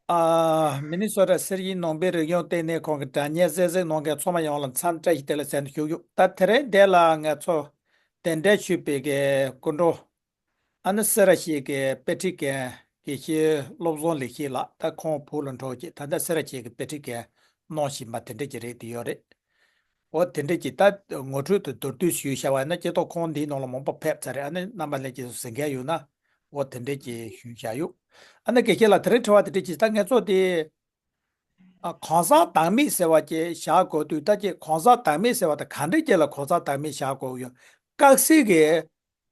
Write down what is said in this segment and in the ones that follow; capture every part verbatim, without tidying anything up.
ཨ། མི་ནི་སོ་ཊ་སེར་ཤིང་ནང་པའི་རིག་གཞུང་ལྟེ་གནས་ཁང་གི་དྲ་བརྙན་གསན་གཟིགས་གནང་མཁན་ཚང་མ་ཡོངས་ལ་འཚམས་བཀྲ་ཤིས་བདེ་ལེགས་ཟེར་ནས་ཞུ་གི་ཡོད། ད་དེ་རིང་འདི་ལ་ང་ཚོ་གདན་འདྲེན་ཞུས་པའི་གི་སྐུ་མགྲོན། ཨ་ནི་སེ་ར་བྱེས་ཀྱི་དཔེ་ཁྲིད་མཁན་དགེ་བཤེས་བློ་བཟང་ལེགས་བཤད་ལགས། ད་ཁོང་བོད་ལ་འགྲོ་བྱས། ད་ལྟ་སེ་ར་བྱེས་ཀྱི་དཔེ་ཁྲིད་མཁན་གནང་བཞིན་པ་དེ་འདྲ་ཅིག་རེད། དེ་ཡོད་རེད། འོ་དེ་འདྲ་ཅིག་ད་ངོ་སྤྲོད་དང་མདོར་བསྡུས་ཞུས་བཞག་པ་ཡིན་ན། སྐྱེ་ཐོག་ཁོང་འདིའི་ནང་ལ་མང་པོ་ཕེབས་ཚར་རེད། ཨ་ནི་རྣམ་པ་ལྷན་རྒྱས་ཚོ་གཟིགས་མཁན་ཡོད་ན། འོ་དེ་འདྲ་ཅིག་ཞུས་བཞག་ཡོད། ཨ་ནི་དགེ་བཤེས་ལགས། དེ་རིང་དྲི་བ་དེ་འདྲ་ཅིག་ད་ང་ཚོ་དེ། ཨ། གང་ཟག་བདག་མེད་ཟེར་བ་ཅིག་བཞག་དགོས་དུས། ད་ཅིག་གང་ཟག་བདག་མེད་ཟེར་བ་དེ་ག་འདྲ་ཅིག་ལ་གང་ཟག་བདག་མེད་བཞག་དགོས་ཡོད། དཀར་ཟས་ཀྱི་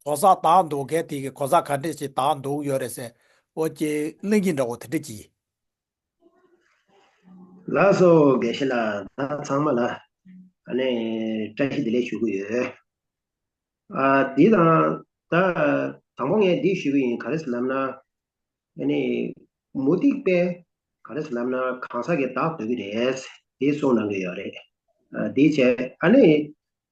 གང་ཟག་བདག་འདུག་མཁན་དེ་གིས་གང་ཟག་ག་འདྲ་ཞིག་བདག་འདུག་ཡོད་རེད་ཟེར། འོ་ཅིག་གླེང་གཞི་འདྲ་བོ་དེ་འདྲ་ཅིག། ལགས་སོ། དགེ་བཤེས་ལགས། ད་ཚང་མ་ལ་ཨ་ནི་བཀྲ་ཤིས་བདེ་ལེགས་ཞུ་གི་ཡོད། ཨ། འདི་དང་ད་དང་པོ་ངས་འདི་ཞུ་གི་ཡིན། ག་རེ་ཟེར་ལབ་ན། ཨ་ནི་མུ་སྟེགས་པས་ག་རེ་ཟེར་ལབ་ན། གང་ཟག་གི་བདག་འདོད་ཀྱི་རེད། དེ་གསུངས་གནང་གི་ཡོད་རེད། ཨ། དེ་བྱས་ཨ་ནི།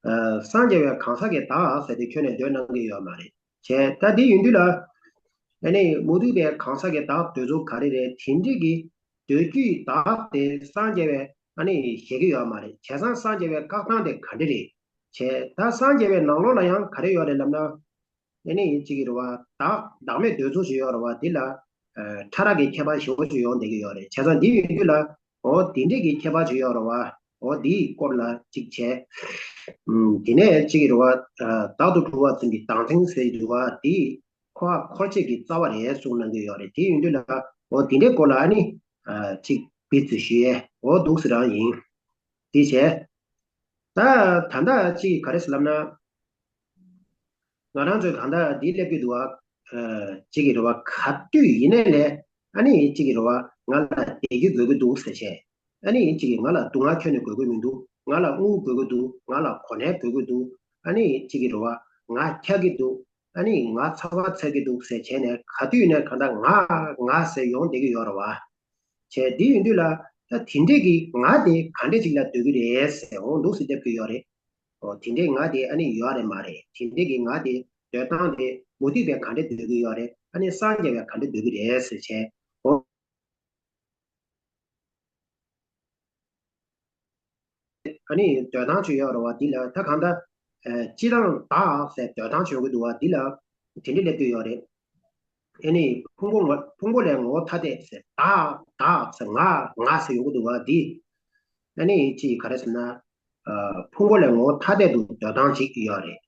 ཨ། སངས་རྒྱས་པས་གང་ཟག་གི་བདག་ཟེར་དེ་ཁྱོན་ནས་འདོད་གནང་གི་ཡོད་མ་རེད། བྱས་ད་དེ་ཡིན་དུས་ལ། ཨ་ནི་མུ་སྟེགས་པས་གང་ཟག་གི་བདག་འདོད་ཚུལ་ག་རེ་རེད། དེ་འདྲས་ཀྱི་འདོད་རྒྱུའི་བདག་དེ་སངས་རྒྱས་པས་ཨ་ནི་བཞེད་ཀྱི་ཡོད་མ་རེད། བྱས་ཙང་སངས་རྒྱས་པའི་བཀའ་གཏམ་དེ་ག་འདྲས་རེད། བྱས་ད་སངས་རྒྱས་པའི་ནང་ལོགས་ལ་ཡང་ག་རེ་ཡོད་རེད་ལབ་ན། ཨ་ནི་གཅིག་གི་རེད་བ། བདག་བདག་མེད་འདོད་ཚུལ་ཞིག་ཡོད་རེད་བ། འདི་ལ་ཨ་ཕྲ་རགས་ཀྱི་ཁྱད་པར་ཞེ་པོ་ཅིག་ཡོང་བསྡད་ཀྱི་ཡོད་རེད། བྱས་ཙང་འདི་ཡིན་དུས་ལ། འོ་དེ་འདྲས་ཀྱི་ཁྱད་པར་ཅིག་ཡོད་རེད་བ། འོ་འདིའི་སྐོར་ལ་གཅིག་བྱས། ཨུམ། དེ་ནས་གཅིག་གི་རེད་བ། ཨ། བདག་ཏུ་གྲུབ་པ་ཙམ་གྱིས་བདག་འཛིན་ཟེར་གྱི་འདུག་བ། འདི་འཁོར་བ་འཁོར་བྱེད་ཀྱི་རྩ་བ་རེད་གསུངས་གནང་གི་ཡོད་རེད། དེ་ཡིན་དུས་ལ་འོ་དེ་འདྲའི་སྐོར་ལ་ཨ་ནི་ཨ་གཅིག་བེད་སྤྱོད་ཞུ་ཡས་འོ་འདུག་སེ་རང་ཡིན། དེ་བྱས། ད་ད་ལྟ་གཅིག་ག་རེ་ཟེར་ལབ་ན། ང་རང་ཚོས་གང་ལྟར་འདི་སླེབས་ཀྱི་འདུག་བ། ཨ། གཅིག་གི་རེད་བ། ག་དུས་ཡིན་ནའི་ལས་ཨ་ནི་གཅིག་གི་རེད་བ། ང་ལ་བདེ་སྐྱིད་དགོས་ཀྱི་འདུག་ཟེར་བྱས། ཨ་ནི་གཅིག་གི་ང་ལ་སྡུག་བསྔལ་ཁྱོན་ནས་དགོས་ཀྱི་མི་འདུག་ང་ལ་དངུལ་དགོས་ཀྱི་འདུག་ང་ལ་གོ་གནས་དགོས་ཀྱི་འདུག་ཨ་ནི་གཅིག་གི་རེད་བ། ང་འཁྱག་གི་འདུག་ཨ་ནི་ང་ཚ་བ་ཚ་གི་འདུག་ཟེར་བྱས་ནས། ག་དུས་ནས་གང་ལྟར་ང་ང་ཟེར་ཡོང་བསྡད་ཀྱི་ཡོད་རེད་བ། བྱས་འདི་ཡིན་དུས་ལ། ད་དེ་འདྲས་ཀྱི་ང་དེ་ག་འདྲས་ཅིག་ལ་འདོད་ཀྱི་རེད་ཟེར་འོང་འདུག་སེ་སླེབས་ཀྱི་ཡོད་རེད། འོ་དེ་འདྲས་ང་དེ་ཨ་ནི་ཡོད་རེད་མ་རེད། དེ་འདྲས་ཀྱི་ང་དེ་འདོད་སྟངས་དེ་མུ་སྟེགས་པས་ག་འདྲས་འདོད་ཀྱི་ཡོད་རེད། ཨ་ནི་སངས་རྒྱས་པས་ག་འདྲས་འདོད་ཀྱི་རེད་ཟེར་བྱས། འོ། ཨ་ནི་འདོད་སྟངས་ཅིག་ཡོད་རེད་བ། འདི་ལ་ད་གང་ལྟར་ཨ་སྤྱིར་བཏང་བདག་ཟེར་འདོད་སྟངས་ཅིག་ཡོང་གི་འདུག་བ། འདི་ལ་དེ་འདྲས་སླེབས་ཀྱི་ཡོད་རེད། ཨ་ནི་ཕུང་པོ་ངོ་ཕུང་པོ་ལས་ངོ་བོ་ཐ་དད་ཟེར། བདག་བདག་ཟེར། ང་ང་ཟེར་ཡོང་གི་འདུག་བ། འདི་ཨ་ནི་ཅིག་ག་རེ་ཟེར་ན། ཨ་ཕུང་པོ་ལས་ངོ་བོ་ཐ་དད་དུ་འདོད་སྟངས་ཅིག་ཡོད་རེད།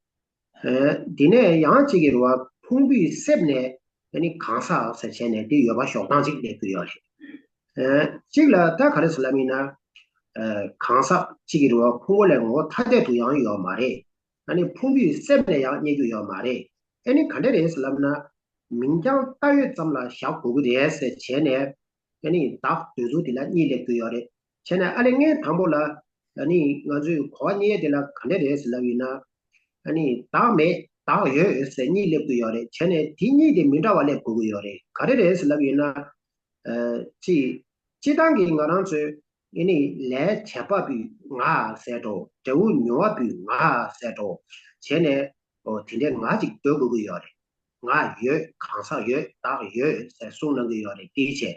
ཨ་དེ་ནས་ཡང་གཅིག་གི་རེད་བ། ཕུང་པོའི་གསེབ་ནས་ཨ་ནི་གང་ཟག་ཟེར་བྱས་ནས་དེ་ཡོད་པ་ཞོག་སྟངས་ཅིག་སླེབས་ཀྱི་ཡོད་རེད། ཨ་གཅིག་ལ་ད་ག་རེ་ཟེར་ལབ་ཡིན་ན། ཨ་གང་ཟག་གཅིག་གི་རེད་བ། ཕུང་པོ་ལས་ངོ་བོ་ཐ་དད་དུ་ཡང་ཡོད་མ་རེད། ཨ་ནི་ཕུང་པོའི་གསེབ་ནས་ཡང་རྙེད་རྒྱུ་ཡོད་མ་རེད། ཨ་ནི་ག་འདྲ་རེད་ཟེར་ལབ་ན། མིང་རྐྱང་བཏགས་ཡོད་ཙམ་ལ་བཞག་དགོས་ཀྱི་རེད་ཟེར་བྱས་ནས། ཨ་ནི་བདག་འདོད་ཚུལ་དེ་ལ་གཉིས་སླེབས་ཀྱི་ཡོད་རེད། བྱས་ནས་ཨ་ནི་ངས་དང་པོ་ལ། ཨ་ནི་ང་ཚོའི་གོ་བ་རྙེད་ཡས་དེ་ལ་ག་འདྲ་རེད་ཟེར་ལབ་ཡིན་ན། ཨ་ནི་བདག་མེད་བདག་ཡོད་ཟེར་གཉིས་སླེབས་ཀྱི་ཡོད་རེད། བྱས་ནས་དེ་གཉིས་དེ་མི་འདྲ་བ་སླེབས་དགོས་ཀྱི་ཡོད་རེད། ག་རེ་རེད་ཟེར་ལབ་ཡིན་ན། ཨ་ཅི། སྤྱིར་བཏང་གི་ང་རང་ཚོས་ཨ་ནི་ལས་བྱེད་པ་པོའི་ང་ཟེར་འགྲོ། འབྲས་བུ་མྱོང་བ་པོའི་ང་ཟེར་འགྲོ། བྱས་ནས་འོ་དེ་འདྲའི་ང་ཅིག་འདོད་དགོས་ཀྱི་ཡོད་རེད། ང་ཡོད། གང་ཟག་ཡོད། བདག་ཡོད་ཟེར་གསུངས་གནང་གི་ཡོད་རེད། དེ་བྱས།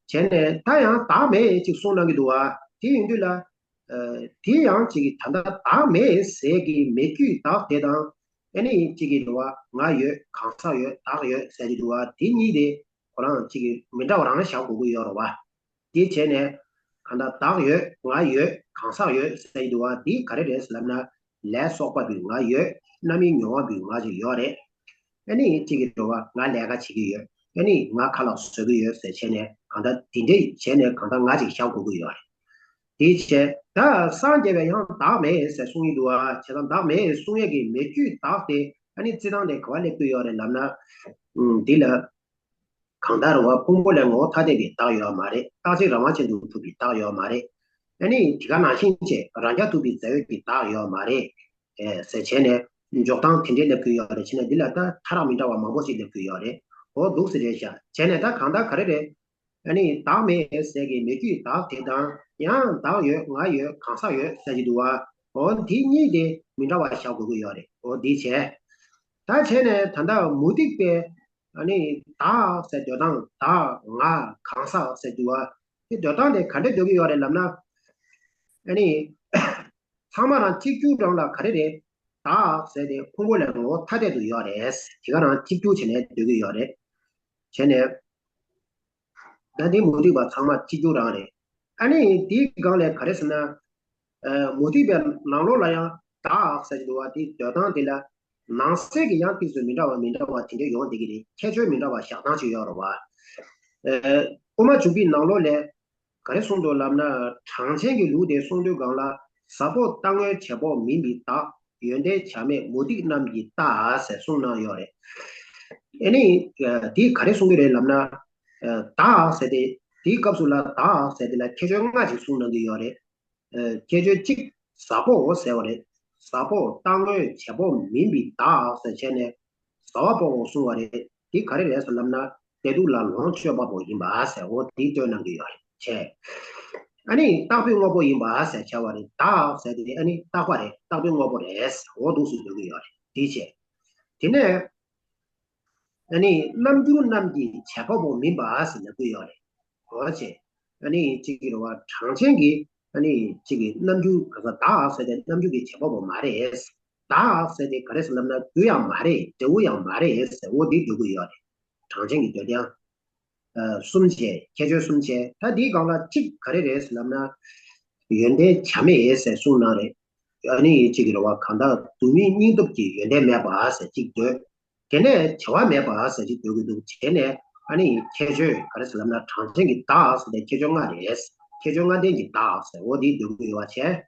བྱས་ནས་ད་ཡང་བདག་མེད་ཅིག་གསུངས་གནང་གི་འདུག་བ། དེ་ཡིན་དུས་ལ། ཨ་དེ་ཡང་གཅིག་གི་ད་ལྟ་བདག་མེད་ཟེར་གྱི་མེད་རྒྱུའི་བདག་དེ་དང་། ཨ་ནི་གཅིག་གི་རེད་བ། ང་ཡོད། གང་ཟག་ཡོད། བདག་ཡོད་ཟེར་གྱི་འདུག་བ། དེ་གཉིས་དེ་ཁོ་རང་གཅིག་གི་མི་འདྲ་བ་རང་བཞག་དགོས་ཀྱི་ཡོད་རེད་བ། དེ་བྱས་ནས་གང་ལྟར་བདག་ཡོད། ང་ཡོད། གང་ཟག་ཡོད་ཟེར་གྱི་འདུག་བ། དེ་ག་རེ་རེད་ཟེར་ལབ་ན། ལས་གསོག་པ་པོའི་ང་ཡོད། རྣམ་སྨིན་མྱོང་བ་པོའི་ང་ཅིག་ཡོད་རེད། ཨ་ནི་གཅིག་གི་རེད་བ། ང་ལས་ཀ་བྱེད་ཀྱི་ཡོད། ཨ་ནི་ང་ཁ་ལག་བཟོ་གི་ཡོད་ཟེར་བྱས་ནས་གང་ལྟར་དེ་འདྲས་བྱས་ནས་གང་ལྟར་ང་ཅིག་བཞག་དགོས་ཀྱི་ཡོད་རེད། དེ་བྱས་ད་སངས་རྒྱས་པས་ཡང་བདག་མེད་ཟེར་གསུང་གི་འདུག་བ། བྱས་ཙང་བདག་མེད་གསུང་ཡས་ཀྱི་མེད་རྒྱུའི་བདག་དེ་ཨ་ནི་རྩི་སྟངས་དེ་ག་པར་སླེབས་ཀྱི་ཡོད་རེད་ལབ་ན། ཨུམ། འདི་ལ། གང་ལྟར་བ་ཕུང་པོ་ལས་ངོ་བོ་ཐ་དད་པའི་བདག་ཡོད་མ་རེད། རྟག་གཅིག་རང་དབང་ཅན་དུ་གྲུབ་པའི་བདག་ཡོད་མ་རེད། ཨ་ནི་དེ་ག་ནང་བཞིན་བྱས་རང་རྐྱ་ཐུབ་པའི་རྩ་བའི་གི་བདག་ཡོད་མ་རེད། ཨེ་ཟེར་བྱས་ནས་འཇོག་སྟངས་དེ་འདྲའི་སླེབས་ཀྱི་ཡོད་རེད། བྱས་ནས་འདི་ལ་ད་ཐ་རག་མི་འདྲ་བ་མང་པོ་ཞིག་སླེབས་ཀྱི་ཡོད་རེད། འོ་འདུག་སེ་རེད་ཤག་བྱས་ནས་ད་གང་ལྟར་ག་རེ་རེད། ཨ་ནི་བདག་མེད་ཟེར་གྱི་མེད་རྒྱུའི་བདག་དེ་དང་། ཡང་བདག་ཡོད། ང་ཡོད། གང་ཟག་ཡོད་ཟེར་གྱི་འདུག་བ། འོ་འདི་གཉིས་དེ་མི་འདྲ་བ་བཞག་དགོས་ཀྱི་ཡོད་རེད། འོ་འདི་བྱས། ད་བྱས་ནས་ད་ལྟ་མུ་སྟེགས་པས། ཨ་ནི་བདག་ཟེར་འདོད་སྟངས། བདག་ང་གང་ཟག་ཟེར་དུས་བ། དེ་འདོད་སྟངས་དེ་ག་འདྲ་འདོད་ཀྱི་ཡོད་རེད་ལབ་ན། ཨ་ནི་ཚང་མ་རང་གཅིག་གྱུར་རང་ལ་ག་རེ་རེད། བདག་ཟེར་དེ་ཕུང་པོ་ལས་ངོ་བོ་ཐ་དད་དུ་ཡོད་རེད། དེ་ག་རང་གཅིག་གྱུར་བྱས་ནས་འདོད་ཀྱི་ཡོད་རེད། བྱས་ནས། ད་དེ་མུ་སྟེགས་པ་ཚང་མ་གཅིག་གྱུར་རང་རེད། ཨ་ནི་དེའི་སྒང་ལས་ག་རེ་ཟེར་ན། ཨ། མུ་སྟེགས་པའི་ནང་ལོགས་ལ་ཡང་བདག་ཟེར་གྱི་འདུག་བ། དེའི་འདོད་སྟངས་དེ་ལ་ནང་གསེས་ཀྱི་ཡང་ཏོག་ཙམ་མི་འདྲ་བ་མི་འདྲ་བ་དེ་འདྲ་ཡོང་བསྡད་ཀྱི་རེད། ཁྱད་ཆོས་མི་འདྲ་བ་བཞག་སྟངས་ཅིག་ཡོད་རེད་བ། ཨ། དབུ་མ་འཇུག་པའི་ནང་ལོགས་ལས་ག་རེ་གསུངས་འདུག་ལབ་ན། གྲངས་ཅན་གྱི་ལུགས་དེ་གསུང་དུས་སྒང་ལ། ཟ་འཕོ་རྟ་ངན་བྱེད་པོ་མིན་པའི་བདག་ཡོན་ཏན་བྱ་མེད་མུ་སྟེགས་རྣམས་ཀྱི་རྟགས་ཟེར་གསུངས་གནང་ཡོད་རེད། ཨ་ནི་དེ་ག་རེ་གསུང་གི་རེད་ལབ་ན། བདག་ཟེར་དེ། དེའི་སྐབས་སུ་ལ་བདག་ཟེར་དེ་ལ་ཁྱད་ཆོས་ལྔ་ཅིག་གསུངས་གནང་གི་ཡོད་རེད། ཁྱད་ཆོས་གཅིག་ཟ་འཕོ་ཟེར་བ་རེད། ཟ་འཕོ་རྟ་ངན་བྱེད་པོ་མིན་པའི་བདག་ཟེར་བྱས་ནས་ཟ་བ་འཕོ་བ་གསུང་བ་རེད། དེ་ག་རེ་རེད་ཟེར་ལབ་ན། བདེ་སྡུག་ལ་ལོངས་སྤྱོད་པ་པོ་ཡིན་པ་ཟེར། འོ་དེ་སྟོན་གནང་གི་ཡོད་རེད། བྱས། ཨ་ནི་རྟག་པའི་དངོས་པོ་ཡིན་པ་ཟེར་བྱ་བ་རེད། བདག་ཟེར་དེ་ཨ་ནི་རྟག་པ་རེད། རྟག་པའི་དངོས་པོ་རེད་ཟེར། འོ་འདུག་སེ་འདོད་ཀྱི་ཡོད་རེད། དེ་བྱས། དེ་ནས། ཨ་ནི་རྣམ་འགྱུར་རྣམས་ཀྱི་བྱེད་པ་པོ་མིན་པ་ཟེར་ལབ་ཀྱི་ཡོད་རེད། འོ་བྱས། ཨ་ནི་གཅིག་གི་རེད་བ། གྲངས་ཅན་གྱི་ཨ་ནི་གཅིག་གི་རྣམ་འགྱུར་ག་ས། བདག་ཟེར་དེ་རྣམ་འགྱུར་གྱི་བྱེད་པ་པོ་མ་རེད། བདག་ཟེར་དེ་ག་རེ་ཟེར་ལབ་ན། རྒྱུ་ཡང་མ་རེད། འབྲས་བུ་ཡང་མ་རེད་ཟེར། འོ་དེ་འདོད་ཀྱི་ཡོད་རེད། གྲངས་ཅན་གྱི་འདོད་དེ་ཡང་། ཨ། གསུམ་བྱས། ཁྱད་ཆོས་གསུམ་བྱས། ད་དེའི་སྒང་ལ་གཅིག་ག་རེ་རེད་ཟེར་ལབ་ན། ཡོན་ཏན་བྱ་མེད་ཟེར་གསུངས་གནང་རེད། ཨ་ནི་གཅིག་གི་རེད་བ། གང་ལྟར་དུ་མའི་སྙིང་སྟོབས་ཀྱི་ཡོན་ཏན་མེད་པ་ཟེར་གཅིག་འདོད། དེ་ནས་བྱ་བ་མེད་པ་ཟེར་གཅིག་འདོད་ཀྱི་འདུག། བྱས་ནས་ཨ་ནི་ཁྱད་ཆོས་ག་རེ་ཟེར་ལབ་ན། གྲངས་ཅན་གྱི་བདག་ཟེར་དེ་ཁྱད་ཆོས་ལྔ་རེད། ཁྱད་ཆོས་ལྔ་ལྡན་གྱི་བདག་ཟེར། འོ་དེ་འདོད་ཀྱི་ཡོད་པ་བྱས།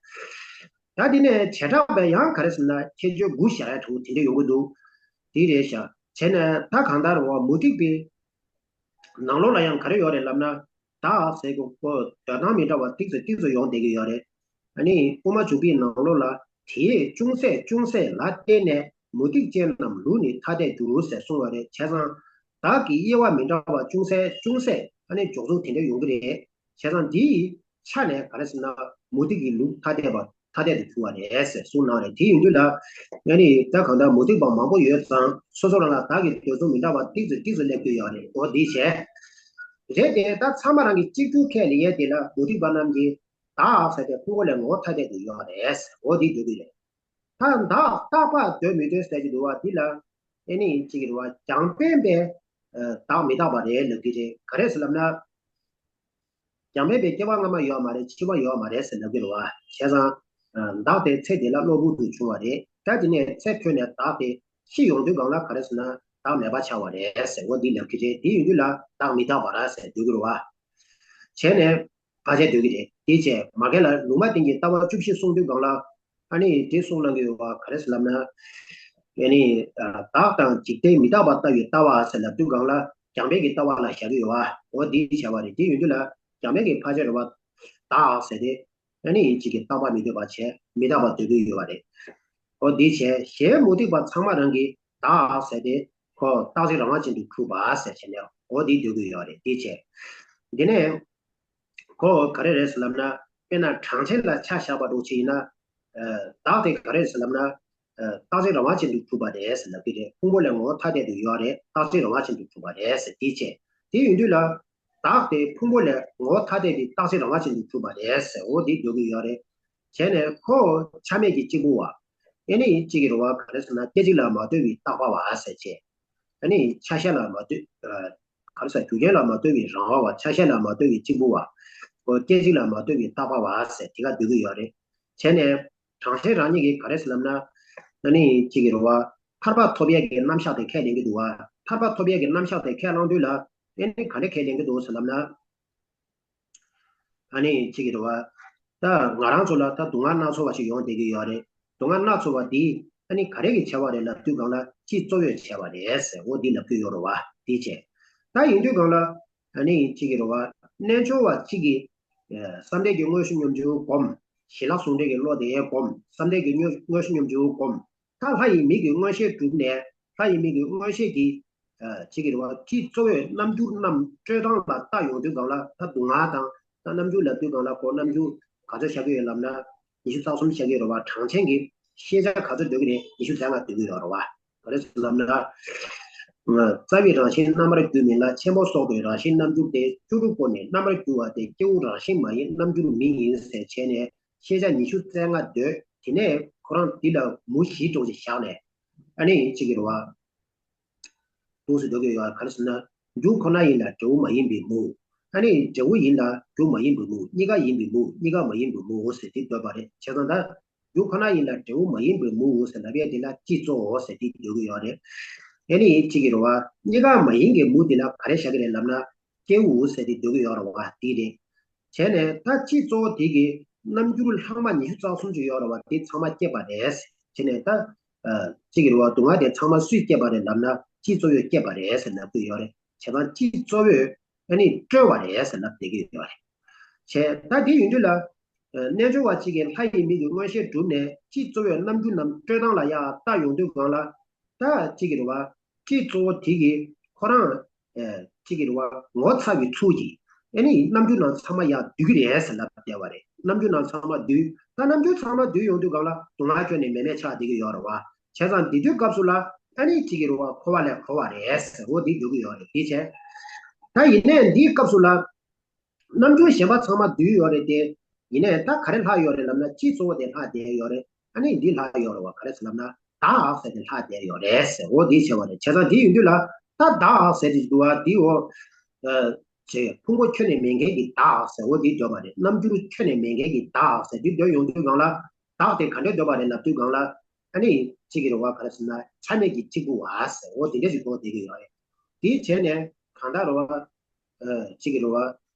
ད་དེ་ནས་བྱེ་བྲག་པའི་ཡང་ག་རེ་ཟེར་ན། ཁྱད་ཆོས་དགུ་བཞག་ཡ་འདྲ་བོ་དེ་འདྲ་ཡོང་གི་འདུག། དེ་རེད་ཤག། བྱས་ནས་ད་གང་ལྟར་བ། མུ་སྟེགས་པའི་ནང་ལོགས་ལ་ཡང་ག་རེ་ཡོད་རེད་ལབ་ན། བདག་ཟེར་གྱི་ཁོ་འདོད་སྟངས་མི་འདྲ་བ་ཏོག་ཙམ་ཏོག་ཙམ་ཡོང་བསྡད་ཀྱི་ཡོད་རེད། ཨ་ནི་དབུ་མ་འཇུག་པའི་ནང་ལོགས་ལ། དེས་ཅུང་ཟད་ཅུང་ཟད་ལ་བརྟེན་ནས་མུ་སྟེགས་ཅན་རྣམས་ལུགས་ནི་ཐ་དད་འགྱུར་ཟེར་གསུངས་པ་རེད། བྱས་ཙང་བདག་གི་དབྱེ་བ་མི་འདྲ་བ་ཅུང་ཟད་ཅུང་ཟད་ཨ་ནི་འཇོག་ཚུལ་དེ་འདྲ་ཡོང་གི་རེད། བྱས་ཙང་འདིའི་ཆ་ནས་ག་རེ་ཟེར་ན། མུ་སྟེགས་ཀྱི་ལུགས་ཐ་དད་པ། ཐ་དད་དུ་གྱུར་པ་རེད་ཟེར་གསུངས་གནང་རེད། དེ་ཡིན་དུས་ལ། ཨ་ནི་ད་གང་ལྟར་མུ་སྟེགས་པ་མང་པོ་ཡོད་ཙང་། སོ་སོ་རང་ལ་བདག་གི་འདོད་ཚུལ་མི་འདྲ་བ་ཏོག་ཙམ་ཏོག་ཙམ་སླེབས་ཀྱི་ཡོད་རེད། འོ་འདི་བྱས། རེད་དེ། ད་ཚང་མ་རང་གི་གཅིག་གྱུར་ཁས་ལེན་ཡས་དེ་ལ་མུ་སྟེགས་པ་རྣམས་ཀྱིས་བདག་ཟེར་དེ་ཕུང་པོ་ལས་ངོ་བོ་ཐ་དད་དུ་ཡོད་རེད། འོ་འདི་འདོད་ཀྱི་རེད། ད་བདག་རྟག་པ་འདོད་མི་འདོད་ཟེར་གྱི་འདུག་བ། འདི་ལ་ཨ་ནི་གཅིག་གི་རེད་བ། རྒྱང་འཕེན་པས་བདག་མི་རྟག་པ་རེད་ལབ་ཀྱི་རེད། ག་རེ་ཟེར་ལབ་ན། རྒྱང་འཕེན་པའི་སྐྱེ་བ་སྔ་མ་ཡོད་མ་རེད། ཕྱི་མ་ཡོད་མ་རེད་ཟེར་ལབ་ཀྱི་རེད་བ། བྱས་ཙང་། བདག་དེ་ཚེ་འདི་ལ་གློ་བུར་དུ་བྱུང་བ་རེད། ད་དེ་ནས་ཚེ་འཕོས་ནས་བདག་དེ་ཤི་ཡོང་དུས་སྒང་ལ་ག་རེ་ཟེར་ན། བདག་མེད་པ་ཆགས་པ་རེད་ཟེར། འོ་འདི་ལབ་ཀྱི་རེད། དེ་ཡིན་དུས་ལ་བདག་མི་རྟག་པ་རེད་ཟེར་འདོད་ཀྱི་རེད་བ། བྱས་ནས་ཕལ་ཆེར་འདོད་ཀྱི་རེད། དེ་བྱས་མ་རྒན་ལ་ལུང་མ་བསྟན་གྱི་ལྟ་བ་བཅུ་བཞི་གསུང་དུས་སྒང་ལ། ཨ་ནི་དེ་གསུང་གནང་གི་ཡོད་པ་ག་རེ་ཟེར་ལབ་ན། ཨ་ནི་བདག་དང་འཇིག་རྟེན་མི་རྟག་པ་ལྟ་བའི་ལྟ་བ་ཟེར་ལབ་དུས་སྒང་ལ། རྒྱང་འཕེན་གྱི་ལྟ་བ་ལ་བཞག་གི་ཡོད་པ། འོ་འདི་བྱས་པ་རེད། དེ་ཡིན་དུས་ལ་རྒྱང་འཕེན་གྱི་ཕལ་ཆེར་རེད་བ། བདག་ཟེར་དེ་ཨ་ནི་གཅིག་གི་རྟག་པ་མི་འདོད་པ་བྱས། མི་རྟག་པ་འདོད་ཀྱི་ཡོད་པ་རེད། འོ་འདི་བྱས། གཞན་མུ་སྟེགས་པ་ཚང་མ་རང་གིས་བདག་ཟེར་དེ་ཁོ་རྟག་གཅིག་རང་དབང་ཅན་དུ་གྲུབ་པ་ཟེར་བྱས་ནས། འོ་འདི་འདོད་ཀྱི་ཡོད་རེད། འདི་བྱས། འདི་ནས་ཁོ་ག་རེ་རེད་ཟེར་ལབ་ན། དཔེར་ན་གྲངས་ཅན་ལ་ཆ་བཞག་པ་འདྲ་བོ་ཅིག་ཡིན་ན། ཨ། བདག་དེ་ག་རེ་ཟེར་ལབ་ན། ཨ། རྟག་གཅིག་རང་དབང་ཅན་དུ་གྲུབ་པ་རེད་ཟེར་ལབ་ཀྱི་རེད། ཕུང་པོ་ལས་ངོ་བོ་ཐ་དད་དུ་ཡོད་རེད། རྟག་གཅིག་རང་དབང་ཅན་དུ་གྲུབ་པ་རེད་ཟེར། དེ་བྱས། དེ་ཡིན་དུས་ལ། བདག་དེ་ཕུང་པོ་ལས་ངོ་བོ་ཐ་དད་དེ་རྟག་གཅིག་རང་དབང་ཅན་དུ་གྲུབ་པ་རེད་ཟེར། འོ་འདི་འདོད་ཀྱི་ཡོད་རེད། བྱས་ནས་ཁོ་ཆ་མེད་ཀྱི་གཅིག་པུ་བ། ཨ་ནི་གཅིག་གི་རེད་བ། ག་རེ་ཟེར་ན། སྐད་ཅིག་ལ་མ་ལྟོས་པའི་རྟག་པ་བ་ཟེར་བྱས། ཨ་ནི་ཆ་ཤས་ལ་མ་ལྟོས། ཨ། ག་རེ་ཟེར། རྒྱུ་རྐྱེན་ལ་མ་ལྟོས་པའི་རང་དབང་བ། ཆ་ཤས་ལ་མ་ལྟོས་པའི་གཅིག་པུ་བ། ཁོ་སྐད་ཅིག་ལ་མ་ལྟོས་པའི་རྟག་པ་བ་ཟེར་དེ་ག་འདོད་ཀྱི་ཡོད་རེད། བྱས་ནས་གྲངས་ཅན་རང་ཉིད་ཀྱིས་ག་རེ་ཟེར་ལབ་ན། ཨ་ནི་གཅིག་གི་རེད་བ། ཐར་པ་ཐོབ་ཡས་ཀྱི་རྣམ་གཞག་དེ་ཁས་ལེན་གྱི་འདུག་བ། ཐར་པ་ཐོབ་ཡས་ཀྱི་རྣམ་གཞག་དེ་ཁས་བླངས་དུས་ལ། ཨ་ནི་ག་འདྲ་ཁས་ལེན་གྱི་འདུག་ཟེར་ལབ་ན། ཨ་ནི་གཅིག་གི་རེད་བ། ད་ང་རང་ཚོ་ལ་ད་སྡུག་བསྔལ་སྣ་ཚོགས་པ་ཞིག་ཡོང་བསྡད་ཀྱི་ཡོད་རེད། སྡུག་བསྔལ་སྣ་ཚོགས་པ་འདི་ཨ་ནི་ག་རེ་གིས་བྱས་པ་རེད་ལབ་དུས་སྒང་ལ། སྤྱི་གཙོ་བོས་བྱས་པ་རེད་ཟེར། འོ་འདི་ལབ་ཀྱི་ཡོད་རེད་བ། འདི་བྱས། ད་ཡིན་དུས་སྒང་ལ། ཨ་ནི་གཅིག་གི་རེད་བ། རྣལ་འབྱོར་བ་གཅིག་གིས། ཨ། བསམ་གཏན་གྱི་དངོས་གཞི་སྙོམས་འཇུག་སྒོམ། ཞི་ལྷག་ཟུང་འབྲེལ་གྱི་བློ་དེ་སྒོམ། བསམ་གཏན་གྱི་དངོས་དངོས་གཞི་སྙོམས་འཇུག་སྒོམ། ད་ལྷ་ཡི་མིག་གི་མངོན་ཤེས་གྲུབ་ནས། ལྷ་ཡི་མིག་གི་མངོན་ཤེས་ཀྱིས། ཨ། གཅིག་གི་རེད་བ། སྤྱི་གཙོ་བོས་རྣམ་འགྱུར་རྣམས་སྤྲོད་སྟངས་ལ་བལྟ་ཡོང་དུས་སྒང་ལ། ད་སྡུག་བསྔལ་དང་། ད་རྣམ་འགྱུར་ལབ་དུས་སྒང་ལ། ཁོ་རྣམ་འགྱུར་ག་ཚོད་བཞག་གི་ཡོད་ལབ་ན། ཉི་ཤུ་རྩ་གསུམ་བཞག་གི་ཡོད་རེད་བ། གྲངས་ཅན་གྱི་ཤེས་བྱ་ག་ཚོད་འདོད་ཀྱི་རེད། ཉི་ཤུ་རྩ་ལྔ་འདོད་ཀྱི་ཡོད་རེད་བ། ག་རེ་ཟེར་ལབ་ན། རྩ་བའི་རང་བཞིན་རྣམ་པར་འགྱུར་མིན་ལ། ཆེན་པོ་སོགས་པའི་རང་བཞིན་རྣམ་འགྱུར་ཏེ། བཅུ་དྲུག་པོ་ནི་རྣམ་པར་འགྱུར་བ་སྟེ། སྐྱེ་བོ་རང་བཞིན་མ་ཡིན་རྣམ་འགྱུར་མིན་ཡིན་ཟེར་བྱས་ནས་ཤེས་བྱ་ཉི་ཤུ་རྩ་ལྔ་འདོད། དེ་ནས་ཁོ་རང་འདི་ལ་མུ་བཞི་འདྲ་བོ་ཞིག་བཞག་ནས། ཨ་ནི་གཅིག་གི་རེད་བ། འདུག་སེ་འདོད་ཀྱི་ཡོད། ག་རེ་ཟེར་ན། རྒྱུ་ཁོ་ན་ཡིན་ལ་འབྲས་བུ་མ་ཡིན་པའི་མུ། ཨ་ནི་འབྲས་བུ་ཡིན་ལ་རྒྱུ་མ་ཡིན་པའི་མུ། གཉིས་ཀ་ཡིན་པའི་མུ། གཉིས་ཀ་མ་ཡིན་པའི་མུ་ཟེར་དེ་འདོད་པ་རེད། བྱས་ཙང་ད། རྒྱུ་ཁོ་ན་ཡིན་ལ་འབྲས་བུ་མ་ཡིན་པའི་མུ་ཟེར་ལབ་ཡས་དེ་ལ་སྤྱི་གཙོ་བོ་ཟེར་དེ་འདོད་ཀྱི་ཡོད་རེད། ཨ་ནི་གཅིག་གི་རེད་བ། གཉིས་ཀ་མ་ཡིན་གྱི་མུ་དེ་ལ་ག་རེ་བཞག་གི་རེད་ལབ་ན། སྐྱེ་བོ་ཟེར་དེ་འདོད་ཀྱི་ཡོད་རེད་བ། དེ་རེད། བྱས་ནས་ད་སྤྱི་གཙོ་བོ་དེ་གི་རྣམ་འགྱུར་ལྷག་མ་ཉི་ཤུ་རྩ་གསུམ་ཅིག་ཡོད་རེད་བ། དེ་ཚང་མ་སྐྱེས་པ་རེད། བྱས་ནས་ད། ཨ། གཅིག་གི་རེད་བ། སྡུག་བསྔལ་དེ་ཚང་མ་སུས་སྐྱེས་པ་རེད་ལབ་ན། སྤྱི་གཙོ་བོས་སྐྱེས་པ་རེད་ཟེར་ལབ་ཀྱི་ཡོད་རེད། བྱས་ཙང་སྤྱི་གཙོ་བོས་ཨ་ནི་སྤྲོས་པ་རེད་ཟེར་ལབ་བསྡད་ཀྱི་ཡོད་རེད། བྱས་ད་དེ་ཡིན་དུས་ལ། ཨ། རྣལ་འབྱོར་བ་གཅིག་གིས་ལྷ་ཡི་མིག་གིས་མངོན་ཤེས་བསྒྲུབས་ནས་སྤྱི་གཙོ་བོའི་རྣམ་འགྱུར་རྣམས་སྤྲོས་སྟངས་ལ་ཡང་བལྟ་ཡོང་དུས་སྒང་ལ། ད་གཅིག་གི་རེད་བ། སྤྱི་གཙོ་བོ་དེ་གིས་ཁོ་རང་། ཨེ། གཅིག་གི་རེད་བ། ངོ་ཚ་བའི་ཚུལ་གྱིས། ཨེ་ནི་རྣམ་འགྱུར་རྣམས་ཚང་མ་ཡར་བསྡུས་ཀྱི་རེད་ཟེར་ལབ་བསྡད་པ་རེད། རྣམ་འགྱུར་རྣམས་ཚང་མ་བསྡུས། ད་རྣམ་འགྱུར་ཚང་མ་བསྡུས་ཡོང་དུས་སྒང་ལ་སྡུག་བསྔལ་ཁྱོན་ནས་མེད་མེད་ཆགས་བསྡད་ཀྱི་ཡོད་རེད་བ། བྱས་ཙང་འདི་དུས་སྐབས་སུ་ལ་ཨ་ནི་གཅིག་གི་རེད་བ། འཁོར་བ་ལས་གྲོལ་བ་རེད་ཟེར། འོ་འདི་འདོད་ཀྱི་ཡོད་རེད། དེ་བྱས། ད་ཡིན་ནའི་འདིའི་སྐབས་སུ་ལ། རྣམ་འགྱུར་གཞན་པ་ཚང་མ་བསྡུས་ཡོད་རེད་དེ། ཡིན་ནའི་ད་ག་རེ་ལྷག་ཡོད་རེད་ལབ་ན། སྤྱི་གཙོ་བོ་དེ་ལྷག་བསྡད་ཡོད་རེད། ཨ་ནི་འདི་ལྷག་ཡོད་རེད་བ། ག་རེ་ཟེར་ལབ་ན། བདག་ཟེར་དེ་ལྷག་བསྡད་ཡོད་རེད་ཟེར། འོ་འདི་བྱས་པ་རེད། བྱས་ཙང་འདི་ཡིན་དུས་ལ། ད་བདག་ཟེར་དེ་འདུག་བ། འདི་འོ། ཨ། ཅེས་ཕུང་པོ་ཁྱོན་ནས་མེད་མཁན་གྱི་བདག་ཟེར། འོ་འདི་འདོད་པ་རེད། རྣམ་འགྱུར་ཁྱོན་ནས་མེད་མཁན་གྱི་བདག་ཟེར་འདི་འདོད་ཡོང་དུས་སྒང་ལ། བདག་དེ་ག་འདྲས་འདོད་པ་རེད་ལབ་དུས་སྒང་ལ། ཨ་ནི་གཅིག་གི་རེད་བ། ག་རེ་ཟེར་ན། ཆ་མེད་ཀྱི་གཅིག་པུ་བ་ཟེར། འོ་དེ་འདྲས་ཞིག་འདོད་བསྡད་ཀྱི་ཡོད་རེད། དེ་བྱས་ནས་གང་ལྟར་རེད་བ། ཨ། གཅིག་གི་རེད་བ།